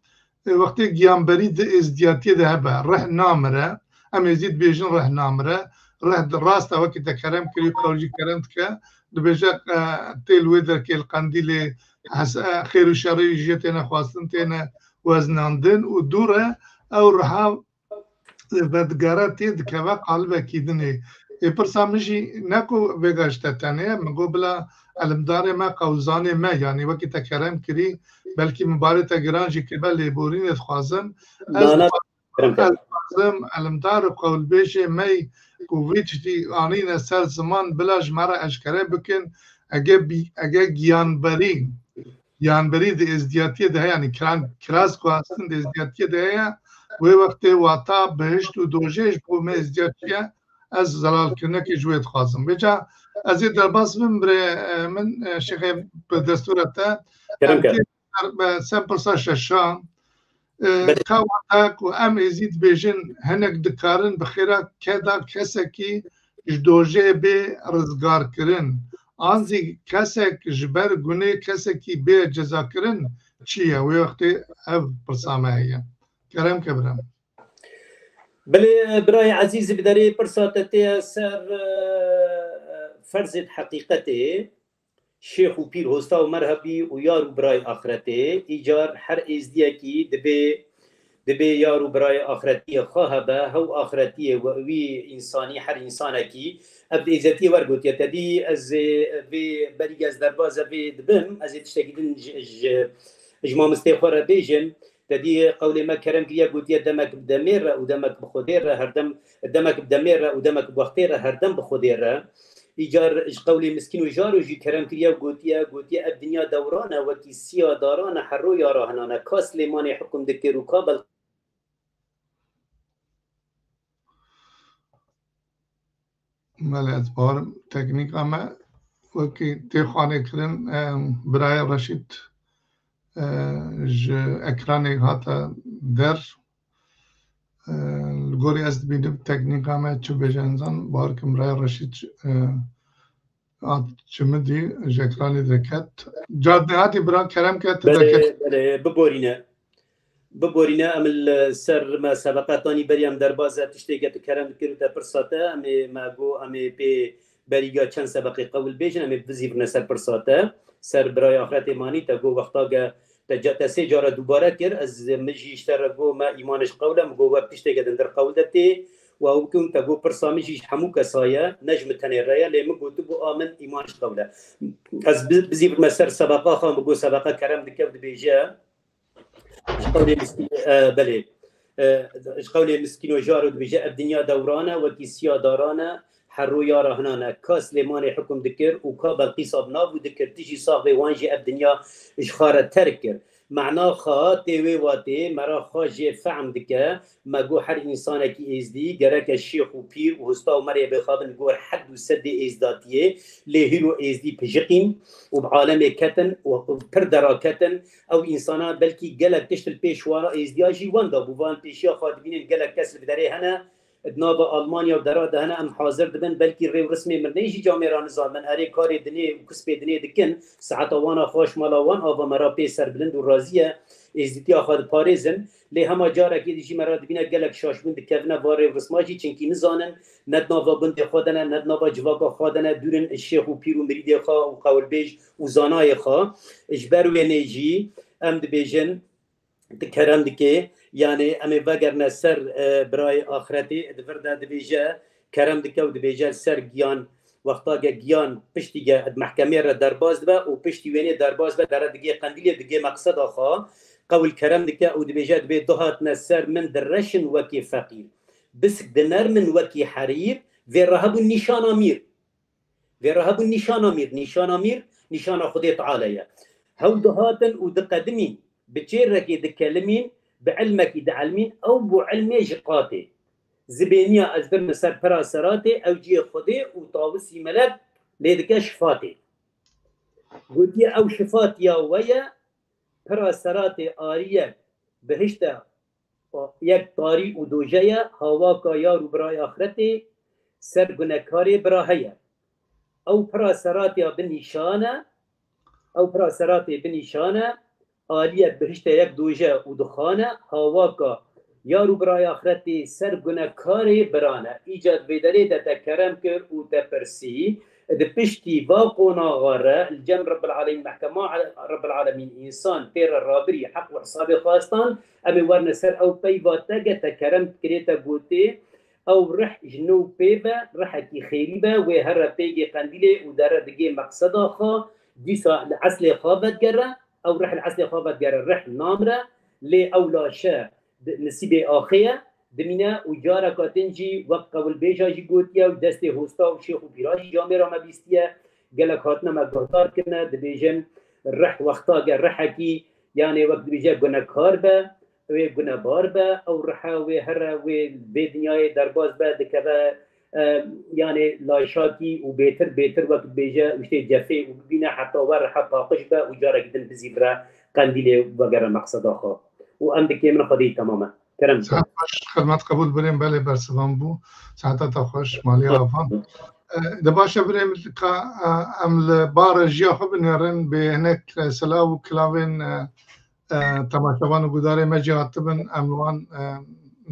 e, wextê giyanberî di êzdiyatiyê de hebe, reh namire, em êzî dibêjin reh namire, reh di rast e, wekî te kerem kirî, qewl jî kerem dike, dibêje, e, tê li wê derkê li qendîlê hes-, e, xêr û şerî jê têne xwestin, têne weznandin û dû re ew reha vedigere tê dikeve qalibekî dinê. Ê pirsa min jî ne ku vêga ji te tenê ye, min got bila elimdarê me, qewzanê me, yanî wekî te kerem kirî, belkî min barê te giran jî kiribe, lêborînê dixwazim. Ez Na, na, dixwazim, kerem, kerem. Ez dixwazim elimdar û qewlbêjê me ku vî tiştî anîne ser ziman, bila ji me re eşkere bikin, ege bî-, ege giyanberî, giyanberî di êzdiyatiyê de heye, yanî kiran-, kiras ku hestin di êzdiyatiyê de heye, wê wextê wata bihişt û dojê ji bo me êzdiyatçiye, ez zelalkirinekê ji wê dixwazim. Vêca ez ê derbas bim birê, e, min, e, şêxê bi destûra te. Kerem, em kerem. Tê ser, e, ser pirsa şeşan, e, Belê. Ka wata ku em êzî dibêjin, hinek dikarin bi xêra keda kesekî ji dojê bê rizgarkirin. An zî kesek ji ber gunê kesekî bê cezakirin çi ye? Wê wextê ev pirsa me heye. Kerem ke birem. Belê, birayê ezîz, bi derê pirsa te tê ser, e, ferzê heqîqetê, şêx û pîr, hosta û merhebî û yar û birayê axretê, îcar her êzdiyekî dibê, dibê yar û birayê axretiyê xwe hebe, hew axretiyê we-, wî însanî, her însanekî, ev di êzetiyê wergotiye. Te dî ez ê vê berî ez derbas vê dibim, ez ê tiştekî din ji, ji, ji mamostê xwe re bêjim. Te dî qewlê me kerem kiriye, gotiye, demek bi demê re û demek bi Xwedê re, herdem, demek bi demê re û demek bi wextê re, herdem bi Xwedê re. Îcar ji qewlê miskîn û jaro jî kerem kiriye û gotiye, gotiye, ev dinya dewran e, wekî siya daran e, her ro ya rahinan e. Ka Silêmanê hukum dikir û ka Bel- Belê, ez bawerim teknîka me wekî tê xwanê kirin, em, birayê Reşîd, e, ji ekranê hate der. E, li Gorî ez dibînim teknîka me çi bêje nizan, bar kim raya Reşîd, e, hat çi min dî, ji ekranê derket. Cad nehatî bira, kerem ke tu derket. Belê, belê, biborîne. Biborîne, em li ser me sebeqetanî berî em derbas e, tiştê ke tu kerem dikir û te pirsa te, em ê me got, em ê pê berîga çend sebeqê qewil bêjin, em ê bizîvirine ser pirsa te. Ser birayê axretê manî te got wexta ke te ca-, te sê cara dubare kir, ez min jî ji te re got me îman ji qewl e, min got wek tiştê ke dindir qewl de tê, û ew bikim te got pirsa min jî ji hemû kesa ye, ne ji min tenê re ye, lê min gotibû a min îman ji qewl e. Ez bi-, bizîvirime ser sebeqa xwe, min got sebeqa kerem dike û dibêje, Ji qewlê miskîn, e, belê. E, ji qewlê miskîno jaro dibêje, ev dinya dewran e, wekî siya daran e, herro ya re hinan e. Kas lê manê hukum dikir û ka Belqîsa bi nav û dikir, tu jî sax bê, wan jî ev dinya ji xwe re terk kir. Mena xwe tê wê watê, mera xwe jê fehm dike. Me got her însanekî êzdî gereke şêx û pîr û hista û merê bixabin gor hed û sedê êzdatiyê, lê hîro êzdî pijiqîn û bi alemê ketin û pir dera ketin. Ew însana belkî gelek tişt li pêş wana êzdiya jî wenda bû. Van pêşiya xwe dibînin gelek kes li derê hene, di nava Almanya û dera de hene, em hazir dibin, belkî rê û rismê mirinê jî camêra nizan. Min erê karê dinê û kispê dinê dikin, saeta wana xwe ji mala wan ava me ra pê serbilind û razî ye, êzdîtiya xwe diparêzin. Lê hema carekê dî jî me ra dibîne gelek şaşbûn dikevine va rê û risma jî, çinkî nizanin, ne di nava gundê xwe de ne, ne di nava civaka xwe de ne, dûr in ji şêx û pîr û mirîdê xwe û qewilbêj û zanayê xwe. Ji ber wênê jî em dibêjin, tu kerem dikê, yanê em ê vegerine ser, e, birayê axretê, di vir de dibêje, kerem dike û dibêje li ser giyan, wexta ge giyan piştî ge di mehkemê re derbas dibe û piştî wênê derbas be, dere digê qendîlê, digê meqseda xwe, qewil kerem dike û dibêje, dibê duhatine ser min direşin wekî feqîr. Bisk dinermin wekî herîr, vê re hebû nîşana mîr. Vê re hebû nîşana mîr. Nîşana mîr, nîşana Xwedê Teala ye. Hew dihatin û diqedimîn, bi çêrekê dikelimîn, bi ilmekî dielimîn, ew bû ilmê ji qatê. Zibêniya ez birme ser pira seratê, ew cihê Xwedê û tawisî melek lê dike şifatê. Gotiye, ew şifatiya we ye, pira seratê ariyek bihişte yek tarî û doje ye, hawaka yar û birayê axretê ser gunekarê bira heye. Ew pira seratiya bi nîşan e, ew pira seratê bi nîşan e, aliyek bihişte yek doje û dixan e, hawaka yar û birayê axretê ser gunekarê biran e. Îca di vê derê de te kerem kir û te pirsî, di piştî va qonaxa re li cem Rebbil Alemîn, mehkema Rebbil Alemîn, însan tê re rabirî heq û hesabê xwestan, em ê werine ser ew peyva te ge te kerem kirê te gotê, ew rih ji nû pê ve, rihekî xêrî be, wê here pêgê qendîlê û dere digê meqseda xwe, dîsa li eslê xwe vedigere, ew rih li eslê xwe vedigere, rih namire, lê ew laşe di-, nisîbê axê ye, dimîne û careka din jî wek qewilbêja jî gotiye û destê hosta û şêx û pîra jî camêra me bîstiye, gelek hatine me guhdar kirine, dibêjin rih wexta ge rihekî, yanê wek dibêje gunekar be, wê gunebar be, ew rihe wê here wê vê dinyayê derbas be, dikeve, e, yanê laşakî û bêtir bêtir wek dibêje û işte cefê û bibîne heta we rihe paqij be û carekî din bizîvire qendîlê vegere meqseda xwe. Û em dikê min Xwedê yî temam e. Kerem. Saet xweş, xidmet qebûl birêm, belê bersivan bû. Saeta te xweş, malî avan. E, de baş e birêm, ka, e, em li ba rejiya xwe binêrin, bê hinek, e, silav û kilavên, e, e, temaşevan û gudarê me jî hatibin, em wan, e,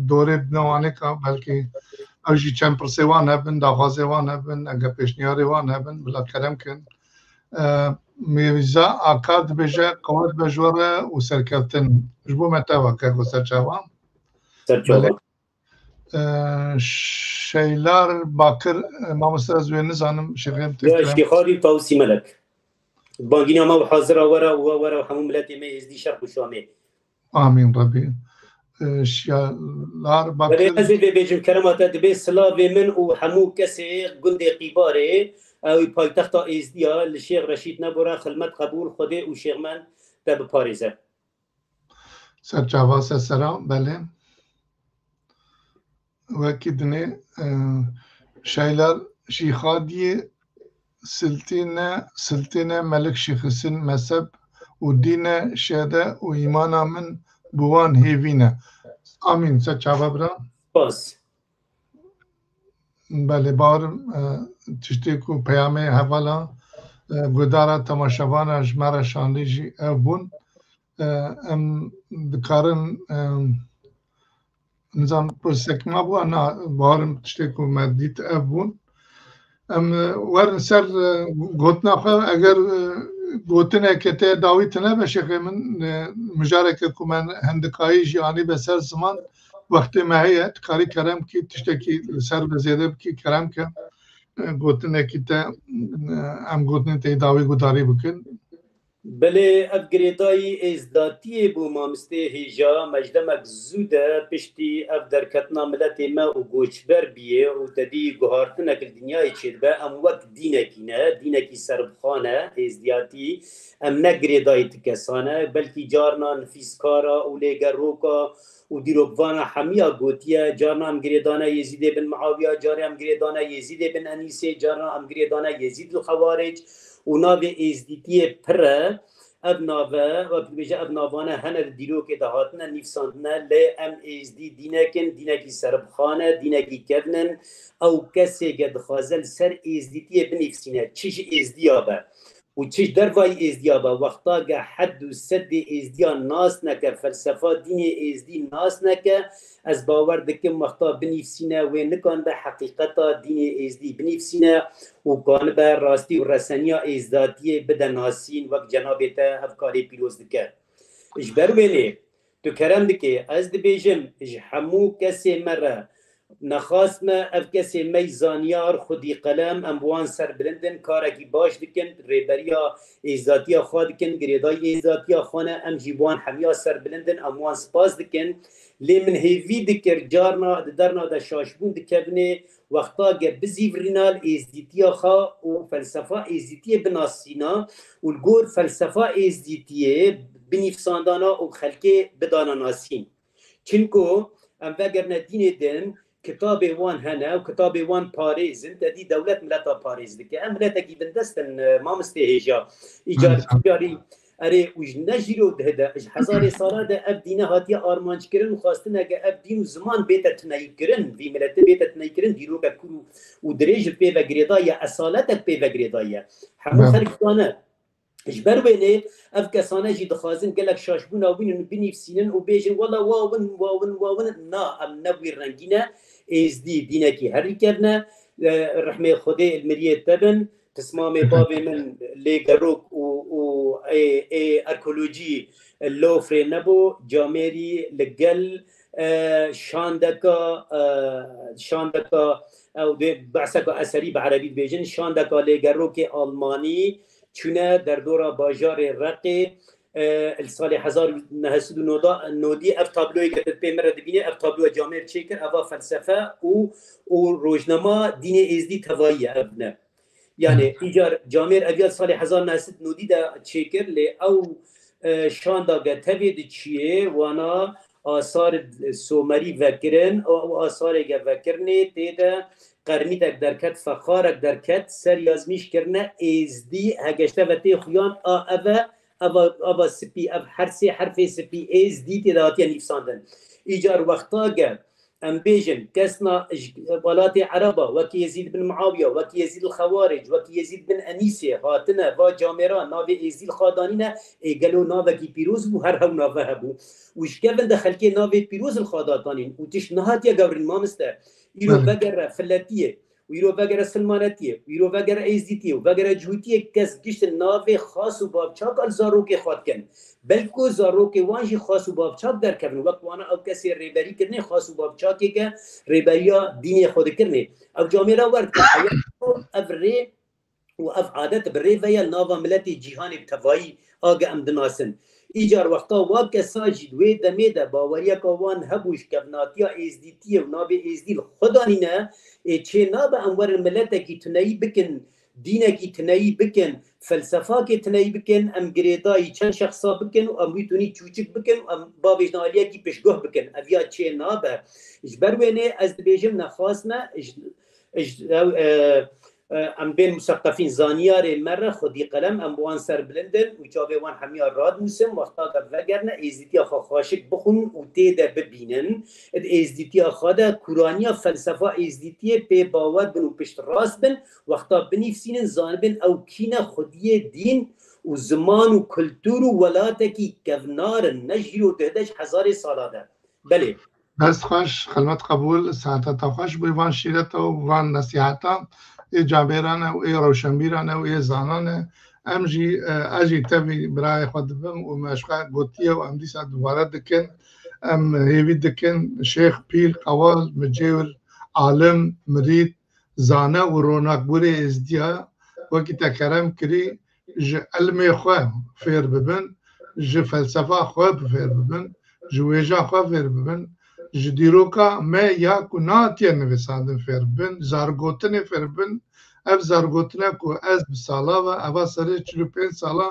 dorê bidine wanê ka belkî ew jî çend pirsê wan hebin, daxwazê wan hebin, ege pêşniyarê wan hebin, bila kerem kin. E, Mîrza Akar dibêje, qewet be ji we re û serkeftin. Ji bo me teva keko serçava. Serçava. Belê. E, Şeylar Bakir, e, mamoste ez wê nizanim, şêxê bi Ya têkilem. Şêxarî Tawsî Melek. Bangîna me û hazira were û we were û hemû miletê me Êzdî şerq û şamê. Amîn Rebî. E, Şeylar Bakir. Belê ez ê vê bêjim kerema te dibê silavê min û hemû kesê gundê Qîbarê, ew paytexta Êzdiya li Şêx Reşîd Nebore, xilmet qebûl Xwedê û şêxmen te biparêze. Serçava se sera, belê. Wekî dinê, e, Şeylar Şîxadiyê siltîne, siltîne Melik Şîxisîn mezheb û dîne şede û îmana min bi wan hêvî ne. Amîn. Serçava bira. Spas. Belê, bawerim, e, tiştê ku peyamê hevala, e, guhdara temaşevana ji me re şandî jî ev bûn. E, em dikarin, e, nizam pirsek mabû, na, bawerim tiştê ku me dît ev bûn. Em, e, werin ser, e, gotina xwe, eger, e, gotineke te dawî tine be şêxê min, e, mijareke ku me hindikayî jî anî be ser ziman, wextê me heye, dikarî kerem kî tiştekî li ser ve zêde bikî, kerem ke, e, gotinekî te, e, em gotinê te dawî gudarî bikin. Belê, ev girêdayî êzdatiyê bû, mamistê hêja, me ji demek zû de piştî ev derketina miletê me û goçber biyê û te dî guhartinek li dinyayê çêdibe, em wek dînekî ne, dînekî serbixwe ne, êzdiyatî, em ne girêdayî ti kesan e, belkî carna nifîskara û lêgeroka û dîrokvana hemiya gotiye, carna em girêdane Yezîdê bin Muawiya, carê em girêdane Yezîdê bin Enîsê, carna em girêdane Yezîd li Xewarêc û navê êzdîtiyê pir e. Ev nave, wek dibêje, ev navane hene di dîrokê de hatine nivîsandine, lê em êzdî dînek in, dînekî serbixwe ne, dînekî kevn in. Ew kesê ke dixwaze li ser êzdîtiyê binivîsîne, çi ji êzdiya be û çi ji dervayî êzdiya be, wexta ke hed û sedê êzdiya nas neke, felsefa dînê êzdî nas neke, ez bawer dikim wexta binivîsîne, wê nikanibe heqîqeta dînê êzdî binivîsîne û kanibe rastî û reseniya êzdatiyê bide nasîn, wek cenabê te ev karê pîroz dike. Ji ber wê lê, tu kerem dikê, ez dibêjim, ji hemû kesê me re nexas me, ev kesê me yî zaniyar, xwedî qelem, em bi wan ser bilind in, karekî baş dikin, rêberiya êzdatiya xwe dikin, girêdayî êzdatiya xwe ne, em jî bi wan hemiya ser bilind in, em wan spas dikin. Lê min hêvî dikir, carna di derna de şaşbûn dikevine, wexta ge bizîvirîna li êzdîtiya xwe û felsefa êzdîtiyê binasîna û li gor felsefa êzdîtiyê binîvsandana û xelkê bidana nasîn. Çimku em vegerine dînê din, kitabê wan hene û kitabê wan parêz in, te dî dewlet mileta parêz dike. Em miletekî bindest in, e, mamistê hêja. Îcar, îcarî, erê, û ji ne jîro dihide, ji hezarê sala de ev dîne hatiye armanckirin û xwestineke ev dîn û ziman bête tineyîkirin, vî milete bête tineyîkirin, dîroke kûr û, û dirêj li pê ve girêdaye, esaletek pê ve girêdaye. Hemû xelk zane. Ji ber wê lê ev kesane jî dixwazin gelek şaşbûna wî binîvsînin û bêjin, wela wa win, wa win, wa win. Na, em ne wî rengî ne. Êzdî dînekî herî kevn e. E, rehmê Xwedê li miriyê te bin. Pismamê bavê min lêgerok û, û ê, ê arkeolojî Lofrê nebû. Camêrî li gel, e, şandeka, e, şandeka, ew dê behseka eserî bi erebî dibêjin, şandeka lêgerokê Almanî çûne derdora bajarê Reqê, e, li salê hezar û neh sed û nodî ev tabloyê ke tu pê min re dibînî, ev tabloya Camêr çêkir, eva felsefe û, û rojnama dînê êzdî tevayî ye, ev ne. Yani, îcar Camêr ev ya salê hezar neh sed nodî de çêkir, lê ew, e, şanda ke tevê diçiyê, wana asar somerî vekirin, û ew asarê ke vekirinê tê de qermîtek derket, fexarek derket, ser yazmîş kirine êzdî, hegeşte ve tê xuyan, a ev e, eva, eva sipî, ev her sê herfê sipî êzdî tê de hatiye nivîsandin. Îcar wexta ke em bêjin, kesna ji welatê Ereba, wekî Yezîd bin Muawiya, wekî Yezîd el-Xewarij, wekî Yezîd bin Enîsê hatine va camêra navê êzdî li xwe danîne, ê gelo navekî pîroz bû, her hew nave hebû. Û ji kevin de xelkê navê pîroz li xwe datanîn û tişt nehatiye gewrîn, mamiste. Îro vegere filetiyê, û îro vegere silmanetiyê, û îro vegere êzdîtiyê, û vegere cihûtiyê, kes giştin navê xas û bavçak a li zarokê xwe dikin. Belko zarokê wan jî xas û bavçak derkevin, wek wana ew kesê rêberî kirinê xas û bavçakê ke rêberiya dînê xwe dikirinê. Ew camêra wer dikin. Eya ev rê û ev adet bi rê ve ye li nava miletê cîhanê bi tevayî, a ge em dinasin. Îcar wexta wa kesa jî di wê demê de baweriyeka wan hebû ji kevnatiya êzdîtiyê û navê êzdî li xwe danîne, ê çê nabe em werin miletekî tuneyî bikin, dînekî tuneyî bikin, felsefakê tuneyî bikin, em girêdayî çend şexsa bikin û em wî tunî çûçik bikin û em bavêjna aliyekî piştguh bikin. Ev ya çê nabe. Ji ber wê nê ez dibêjim nexas me, ji, ji, ew, e, Em bên museqefîn, zaniyarê me re xwedî qelem, em bi wan ser bilind in û çavê wan hemiya radinûsim, wexta de vegerine êzdîtiya xwe xweşik bixwin û tê de bibînin. Di êzdîtiya xwe de kûraniya felsefa êzdîtiyê pê bawer bin û piştrast bin, wexta binivîsînin, zanibin ew kî ne, xwediyê, dîn û ziman û kultur û welatekî kevnar in, ne ji îro deh, ji hezarê sala de. Belê. Dest xweş, xilmet qebûl, saeta te xweş bo van şîreta û van nesîheta. Ê camêran e û ê rewşenbîran e û ê zanan e. Em jî, e, ez jî tevî birayê xwe dibim û me ji xwe gotiye û em dîsa dubare dikin. Em hêvî dikin şêx, pîr, qewal, micêwir, alim, mirîd, zane û ronakbûrê êzdiya, wekî te kerem kirî, ji ilmê xwe fêr bibin, ji felsefa xwe bi fêr bibin, ji wêja xwe fêr bibin, ji dîroka me ya ku natiye nivîsandin fêr bibin, zargotinê fêr bibin. Ev zargotine ku ez bi sala ve, eva serê çil û pênc sala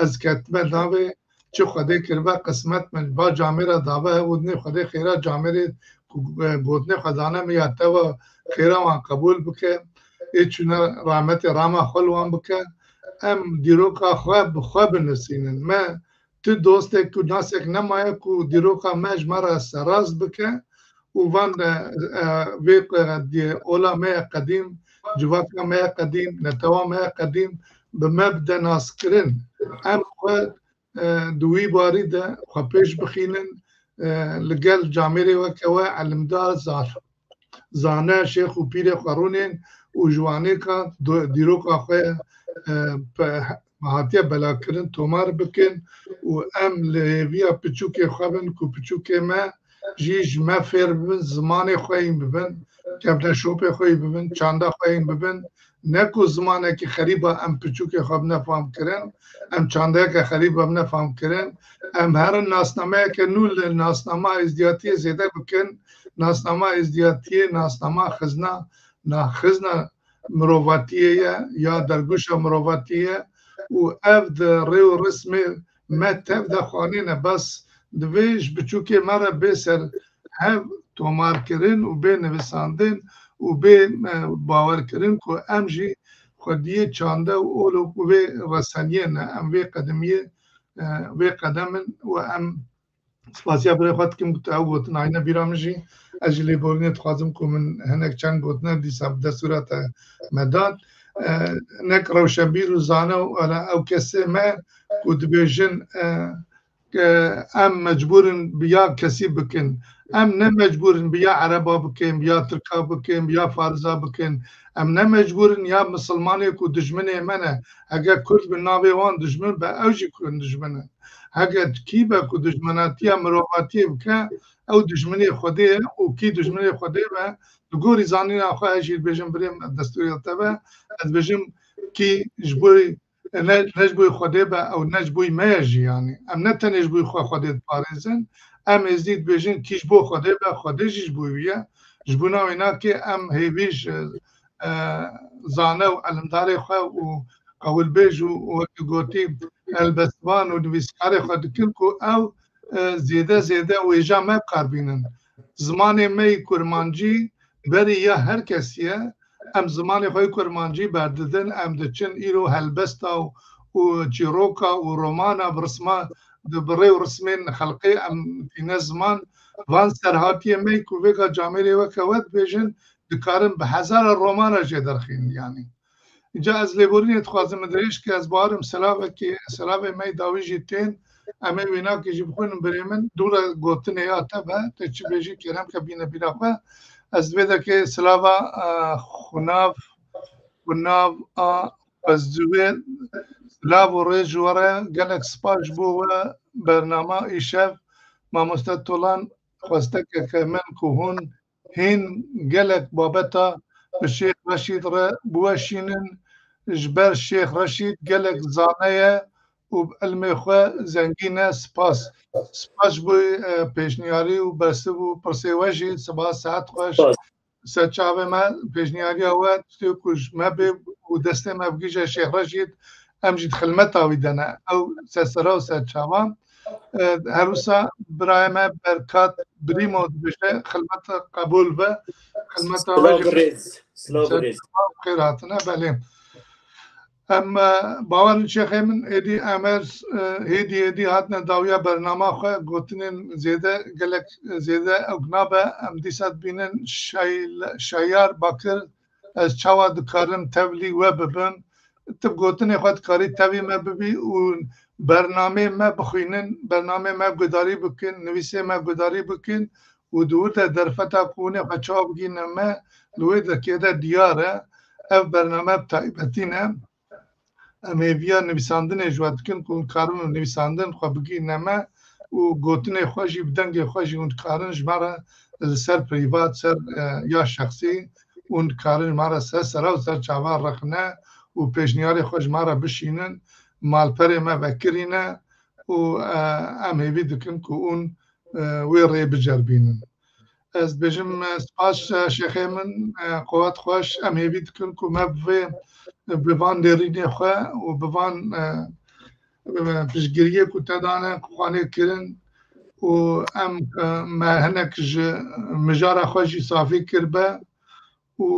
ez ketime navê, çi Xwedê kiribe qismet min, ba camêra dabe hev û dinê Xwedê xêra camêrê ku, e, gotinê xwe dane min ya teva xêra wan qebûl bike, ê çûne rahmetê rama xwe li wan bike. Em dîroka xwe bi xwe binivîsînin. Me tu dostek û nasek nemaye ku dîroka me ji me re serast bike û van, e, e, vê, e, di-, ola me ye qedîm, civaka me ye qedîm, netewa me ye qedîm bi me bide naskirin. Em xwe e, di wî barî de xwe pêş bixînin, e, li gel camêrê weke we elimdar, zar-, zane, şêx û pîrê xwe rûnên û ji wanêka do-, dîroka xwe, e, pe-, hatiye belakirin tomar bikin û em li hêviya piçûkê xwe bin ku piçûkê me jî ji me fêr bibin, zimanê xwe yîn bibin, kevneşopê xwe yî bibin, çanda xwe yîn bibin. Ne ku zimanekî xerîba em piçûkê xwe bine fam kirin, em çandeyeke xerîba bine fam kirin, em herin nasnameyeke nû li nasnama êzdiyatiyê zêde bikin. Nasnama êzdiyatiyê nasnama xizna, na xizna mirovatiyê ye ya dergûşa mirovatiyê ye û ev di rê û rismê me tev de xwanîne. Bes divê ji piçûkê me re bê ser hev tomarkirin û bê nivîsandin û bê, e, bawerkirin ku em jî xwediyê çande û ol û vê reseniyê ne, em vê qedimiyê, e, vê qedem in û em spasiya birê xwe dikim ku tu ew gotin ayne bîra min jî, ez jî lêborînê dixwazim ku min hinek çend gotine dîsa bi destûra te me dan. E, nek rewşenbîr û zane û, e, ew kesê me ku dibêjin, e, ke em mecbûr in bi ya kesî bikin. Em ne mecbûr in bi ya ereba bikin, bi ya tirka bikin, bi ya farisa bikin. Em ne mecbûr in ya misilmanê ku dijminê me ne. Hege kurd bi navê wan dijmin be, ew jî kurd dijmin in. Hege kî be ku dijminatiya mirovatiyê bike, ew dijminê Xwedê ye û kî dijminê Xwedê be, li gorî zanîna xwe ez jî dibêjim birê min destûrê te be, ez dibêjim kî ji bo ne, ne ji bo Xwedê be, ew ne ji bo me ye jî, yanî. Em ne tenê ji bo xwe Xwedê diparêzin, em êzdî dibêjin, kî ji bo Xwedê be, Xwedê jî ji bo wî ye. Ji bona wê nakê em hêvî ji, e, zane û elimdarê xwe û qewilbêj û, û wekî gotî, helbestvan û nivîskarê xwe dikin ku ew, e, zêde zêde wêja me bi kar bînin. Zimanê me yî kurmancî berî ya her kesî ye. Em zimanê xwe yê kurmancî berdidin, em diçin îro helbesta û, û çîroka û romana bi risma, di bi rê û rismên xelqê em tîne ziman. Van serhatiyê me yî ku vêga camêrê weke we dibêjin, dikarin bi hezara romana jê derxînin, yanî. Îca ez lêborînê dixwazim min dirêj ke ez barim selavekê, selavê me yê dawî jî tên, em ê wênakê jî bixwînin birê min, dû re gotinê ya te be, te çi bêjî kerem ke bîne bîra xwe. Ez vê dekê silava, e, xunav, xunav a xwezûyê, silav û rêz ji we re, gelek spas ji bo we bernama îşev, mamoste Tolan xwestekeke min ku hûn hîn gelek babeta bi Şêx Reşîd re biweşînin. Ji ber Şêx Reşîd gelek zane ye û bi ilmê xwe zengîn e. Spas. Spas ji bo, e, pêşniyarî û bersiv û pirsê we jî. Siba, saet xweş. Spas. Ser çavê me pêşniyariya we tiştê ku ji me bê û destê me bigihîje Şêx Reşîd, em jî di xilmeta wî de ne. Ew ser sera û ser çavan. E, her wisa birayê me Berkat Brîmo dibêje, xilmeta qebûl be. Xilmeta we Silav jî û rêz. Silav û rêz. Xêr hatine, belê. Em, e, bawer in şêxê min, êdî em her, e, hêdî hêdî hatine dawiya bernama xwe, gotinên zêde, gelek zêde ewk nabe, em dîsa dibînin Şay-, Şayar Bakir, ez çawa dikarim tevlî we bibim? Tu bi gotinê xwe dikarî tevî me bibî û bernameyê me bixwînin, bernameyê me gudarî bikin, nivîsê me gudarî bikin û di wir de derfeta ku hûn ê xwe çawa bigihîne me, li wê derkê de diyar e. Ev bername bi taybetî ne. Em hêviya nivîsandinê ji we dikin ku hûn dikarin û nivîsandin xwe bigihîne me û gotinê xwe jî, bi dengê xwe jî hûn dikarin ji me re li ser prîvat, ser, e, ya şexsî, hûn dikarin ji me re ser sera û ser çava rexne û pêşniyarê xwe ji me re bişînin. Malperê me vekirîne û, e, em hêvî dikin ku hûn, e, wê rê biceribînin. Ez dibêjim, e, spas, e, şêxê min, e, qewet xweş, em hêvî dikin ku me bi vê, bi van nêrînê xwe û bi van, e, e, piştgiriyê ku te dane, ku xwanê kirin û em, e, me hinek ji mijara xwe jî safî kiribe û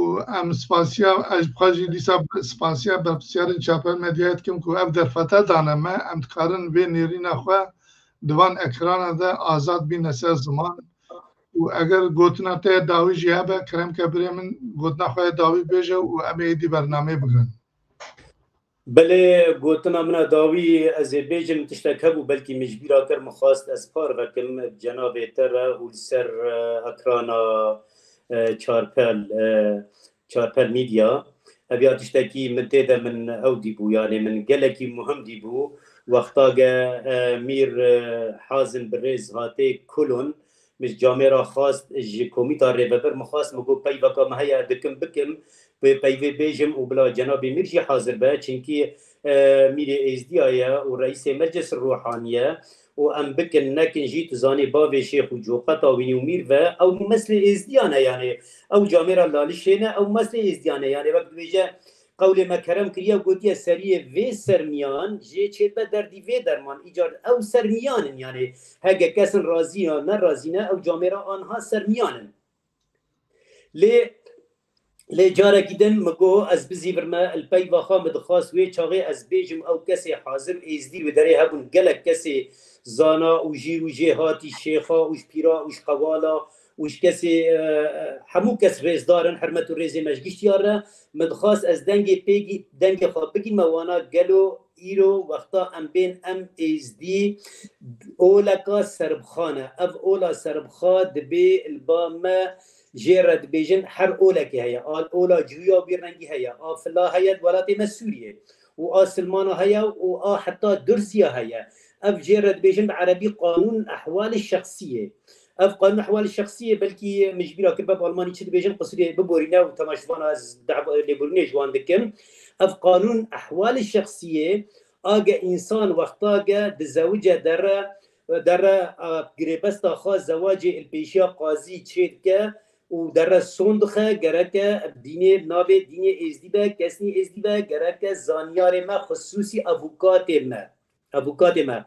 em spasiya, ez bi xwe jî dîsa spasiya berpirsiyarên Çaper Medyayê dikim ku ev derfete dane me, em dikarin vê nêrîna xwe di van ekrana de azad bîne ser ziman. Û eger gotina te ya dawî jî hebe, kerem ke birê min gotina xwe ya dawî bêje û em ê êdî bernameyê bigirin. Belê, gotina min a dawî ez ê bêjim, tiştek hebû, belkî min ji bîra kir, min xwest ez parve kim cenabê te re û li ser, e, ekrana, e, Çarpel, e, Çarpel Media. Ev ya tiştekî min tê de min ew dîbû, yanê min gelekî muhim dîbû. Wexta ge, e, Mîr, e, Hazim bi rêz hatê Kulon, min ji camêra xwest, ji komîta rêvebir min xwest, min got peyveka me heye, dikim bikim, pê peyvê bêjim û bila cenabê Mîr jî hazir be, çinkî, e, Mîrê Êzdiya ye û reîsê Meclis Ruhaniye û em bikin nekin jî, tu zanî bavê Şêx û Coqeta wînî û Mîr ve, ew meslê Êzdiyan e, yanê ew camêra Lalişê ne, ew meslê Êzdiyan e, yanê wek dibêje, qewlê me kerem kiriye, gotiye seriyê vê sermiyan jê çêdibe derdî vê derman. Îcar ew sermiyan in, yanê heke kesin razî ya ne razî ne, ew camêra anha sermiyan in. Lê, lê carekî din min got ez bizîvirme, li peyva xwe min dixwast wê çaxê ez bêjim, ew kesê hazir êzdî wê derê hebûn, gelek kesê zana û jîr û jêhatî, şêxa û ji pîra û ji qewala û ji kesê, e, hemû kes rêzdar in, hurmet û rêzê me ji giştî re. Min dixwast ez dengê pêgî, dengê xwe bigîme wana, gelo îro wexta em bên em êzdî oleka serbixan e. Ev ola serbixwe dibê li ba me jê re dibêjin her olekê heye. A ola cihûya wî rengî heye, a fila heye di welatê me Sûriyê û a silmana heye û a heta dursiya heye. Ev jê re dibêjin bi erebî qanûn ehwalê şexsiyê. Ev qanûn ehwalê şexsiyê belkî min ji bîra kir, be bi almanî çi dibêjin, qisûrê biborîne û temaşevana ez dav-, lêborînê ji wan dikim. Ev qanûn ehwalê şexsiyê, age însan wexta ge dizewice dere, dere, a, girêbesta xwe zewacê li pêşiya qazî çêdike û dere son dixe, gereke dînê navê dînê êzdî be, kesnî êzdî be, gereke zanyarê me, xisûsî avûkatê me, avûkatê me,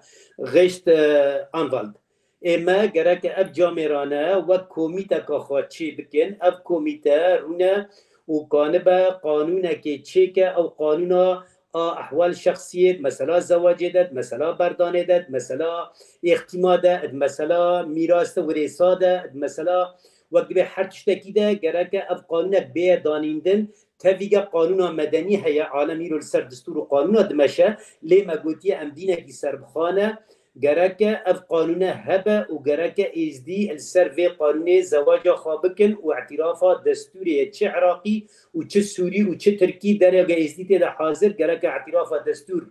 Rechtsanwalt. Ê me gereke ev camêrane wek komîteka xwe çê bikin. Ev komîte rûne û kanibe qanûnekê çêke, ew qanûna a ehwal şexsiyê, di mesela zewacê de, di mesela berdanê de, di mesela îxtîma de, di mesela mîras de, wirêsa de, di mesela wek divê her tiştekî de gereke ev qanûnek bêye danîndin. Tevî ge qanûna medenî heye, alem îro li ser distûr û qanûna dimeşe, lê me gotiye em dînekî serbixwe ne, gereke ev qanûne hebe û gereke êzdî li ser vê qanûnê zewaca xwe bikin û îtîrafa destûrê ye, çi iraqî û çi sûrî û çi tirkî, derege êzdî tê de hazir, gereke îtîrafa destûr,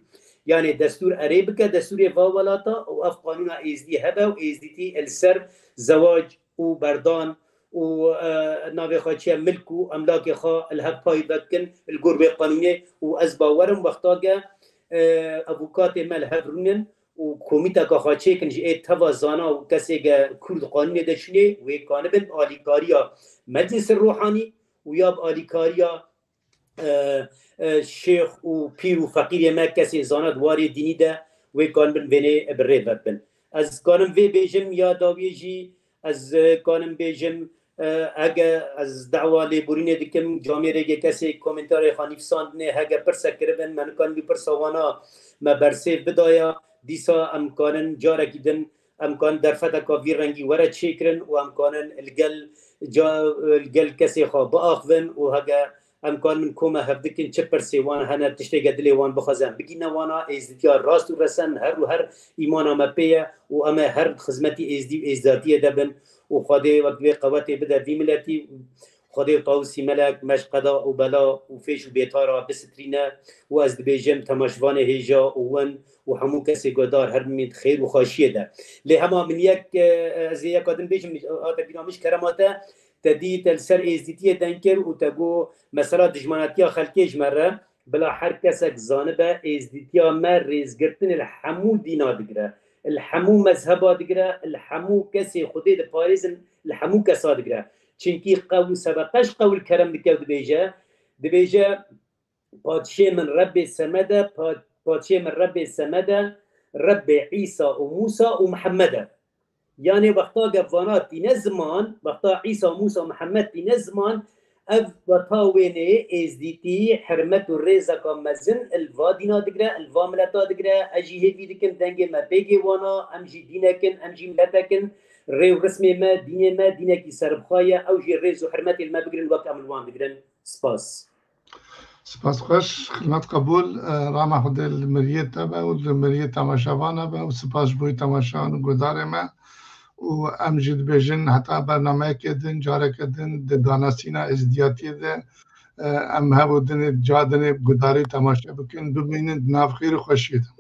yanê destûr erê bike, destûrê va welata û ev qanûna êzdî hebe û êzdîtî li ser zewac û berdan û, e, navê xwe çi ye, milk û emlakê xwe li hev pay vekin li gor wê qanûnê û ez bawer im wexta ge, e, avûkatê me li hev rûnin û komîteka xwe çêkin ji ê teva zana û kesê ge kûr di qanûnê de çûnê, wê kanibin alîkariya meclisê ruhanî û ya bi alîkariya, e, e, şêx û pîr û feqîrê me, kesê zana di warê dînî de, wê kanibin vênê bi rê ve bin. Ez kanim vê bêjim ya dawiyê jî, ez, e, kanim bêjim, e, hege ez dawa lêborînê dikim, camêrê kesê komentarê xwe nivîsandinê, hege pirsek kiribin, me nikan wî pirsa wana me bersêv bidaya, dîsa em kanin carekî din, em kanin derfeteka vî rengî were çêkirin û em kanin li gel ca-, li gel kesê xwe biaxivin û hege em kanin koma hev dikin, çi pirsê wan hene, tiştêke dilê wan bixwaze em bigîne wana, êzdîtiya rast û resen her û her îmana me pê ye û em ê her xizmetî êzdî û êzdatiyê de bin û Xwedê wek vê qewetê bide vî miletî. Xwedê û Tawusî Melek me ji qeda û bela û fêş û bêtara bisitrîne û ez dibêjim temaşevanê hêja û win û hemû kesê guhdar her bimîn xêr û xweşiyê de. Lê hema min yek, e, ez ê yeka din bêjim, hate bîra min ji kerema te, te dî te li ser êzdîtiyê deng kir û te got mesela dijmanetiya xelkê ji me re, bila her kesek zanibe êzdîtiya me rêzgirtinê li hemû dîna digire, li hemû mezheba digire, li hemû kesê Xwedê diparêzin, li hemû kesa digire. Çinkî qewl û sebeqe ji qewl kerem dike û dibêje, dibêje, Padşê min Rebbê Semed e, pa-, Padşê min Rebbê Semed e, Rebbê Îsa û Mûsa û Mihemed e. Yanê wexta ge vana tîne ziman, wexta Îsa, Mûsa, Mihemed tîne ziman, ev weta wênê êzdîtî, hirmet û rêzeka mezin il va dîna digire, il va mileta digire, ez jî hêvî dikim dengê me pêgê wana, em jî dînekin, em jî miletekin, rê û rismê me, dînê me, dînekî serbixwe ye, ew jî rêz û hirmetê li me bigirin wek em li wan digirin. Spas. Spas xweş, xidmet qebûl. Eh, rama Xwedê li miriyê te be û li miriyê temaşevana be û spas ji bo temaşevan û guhdarê me. Û em jî dibêjin heta bernameyekê din, careke din di danasîna êzdiyatiyê de, eh, em hev û dinê, ca dinê guhdarî temaşe bikin, bimînin di nav xêr û xweşiyê de.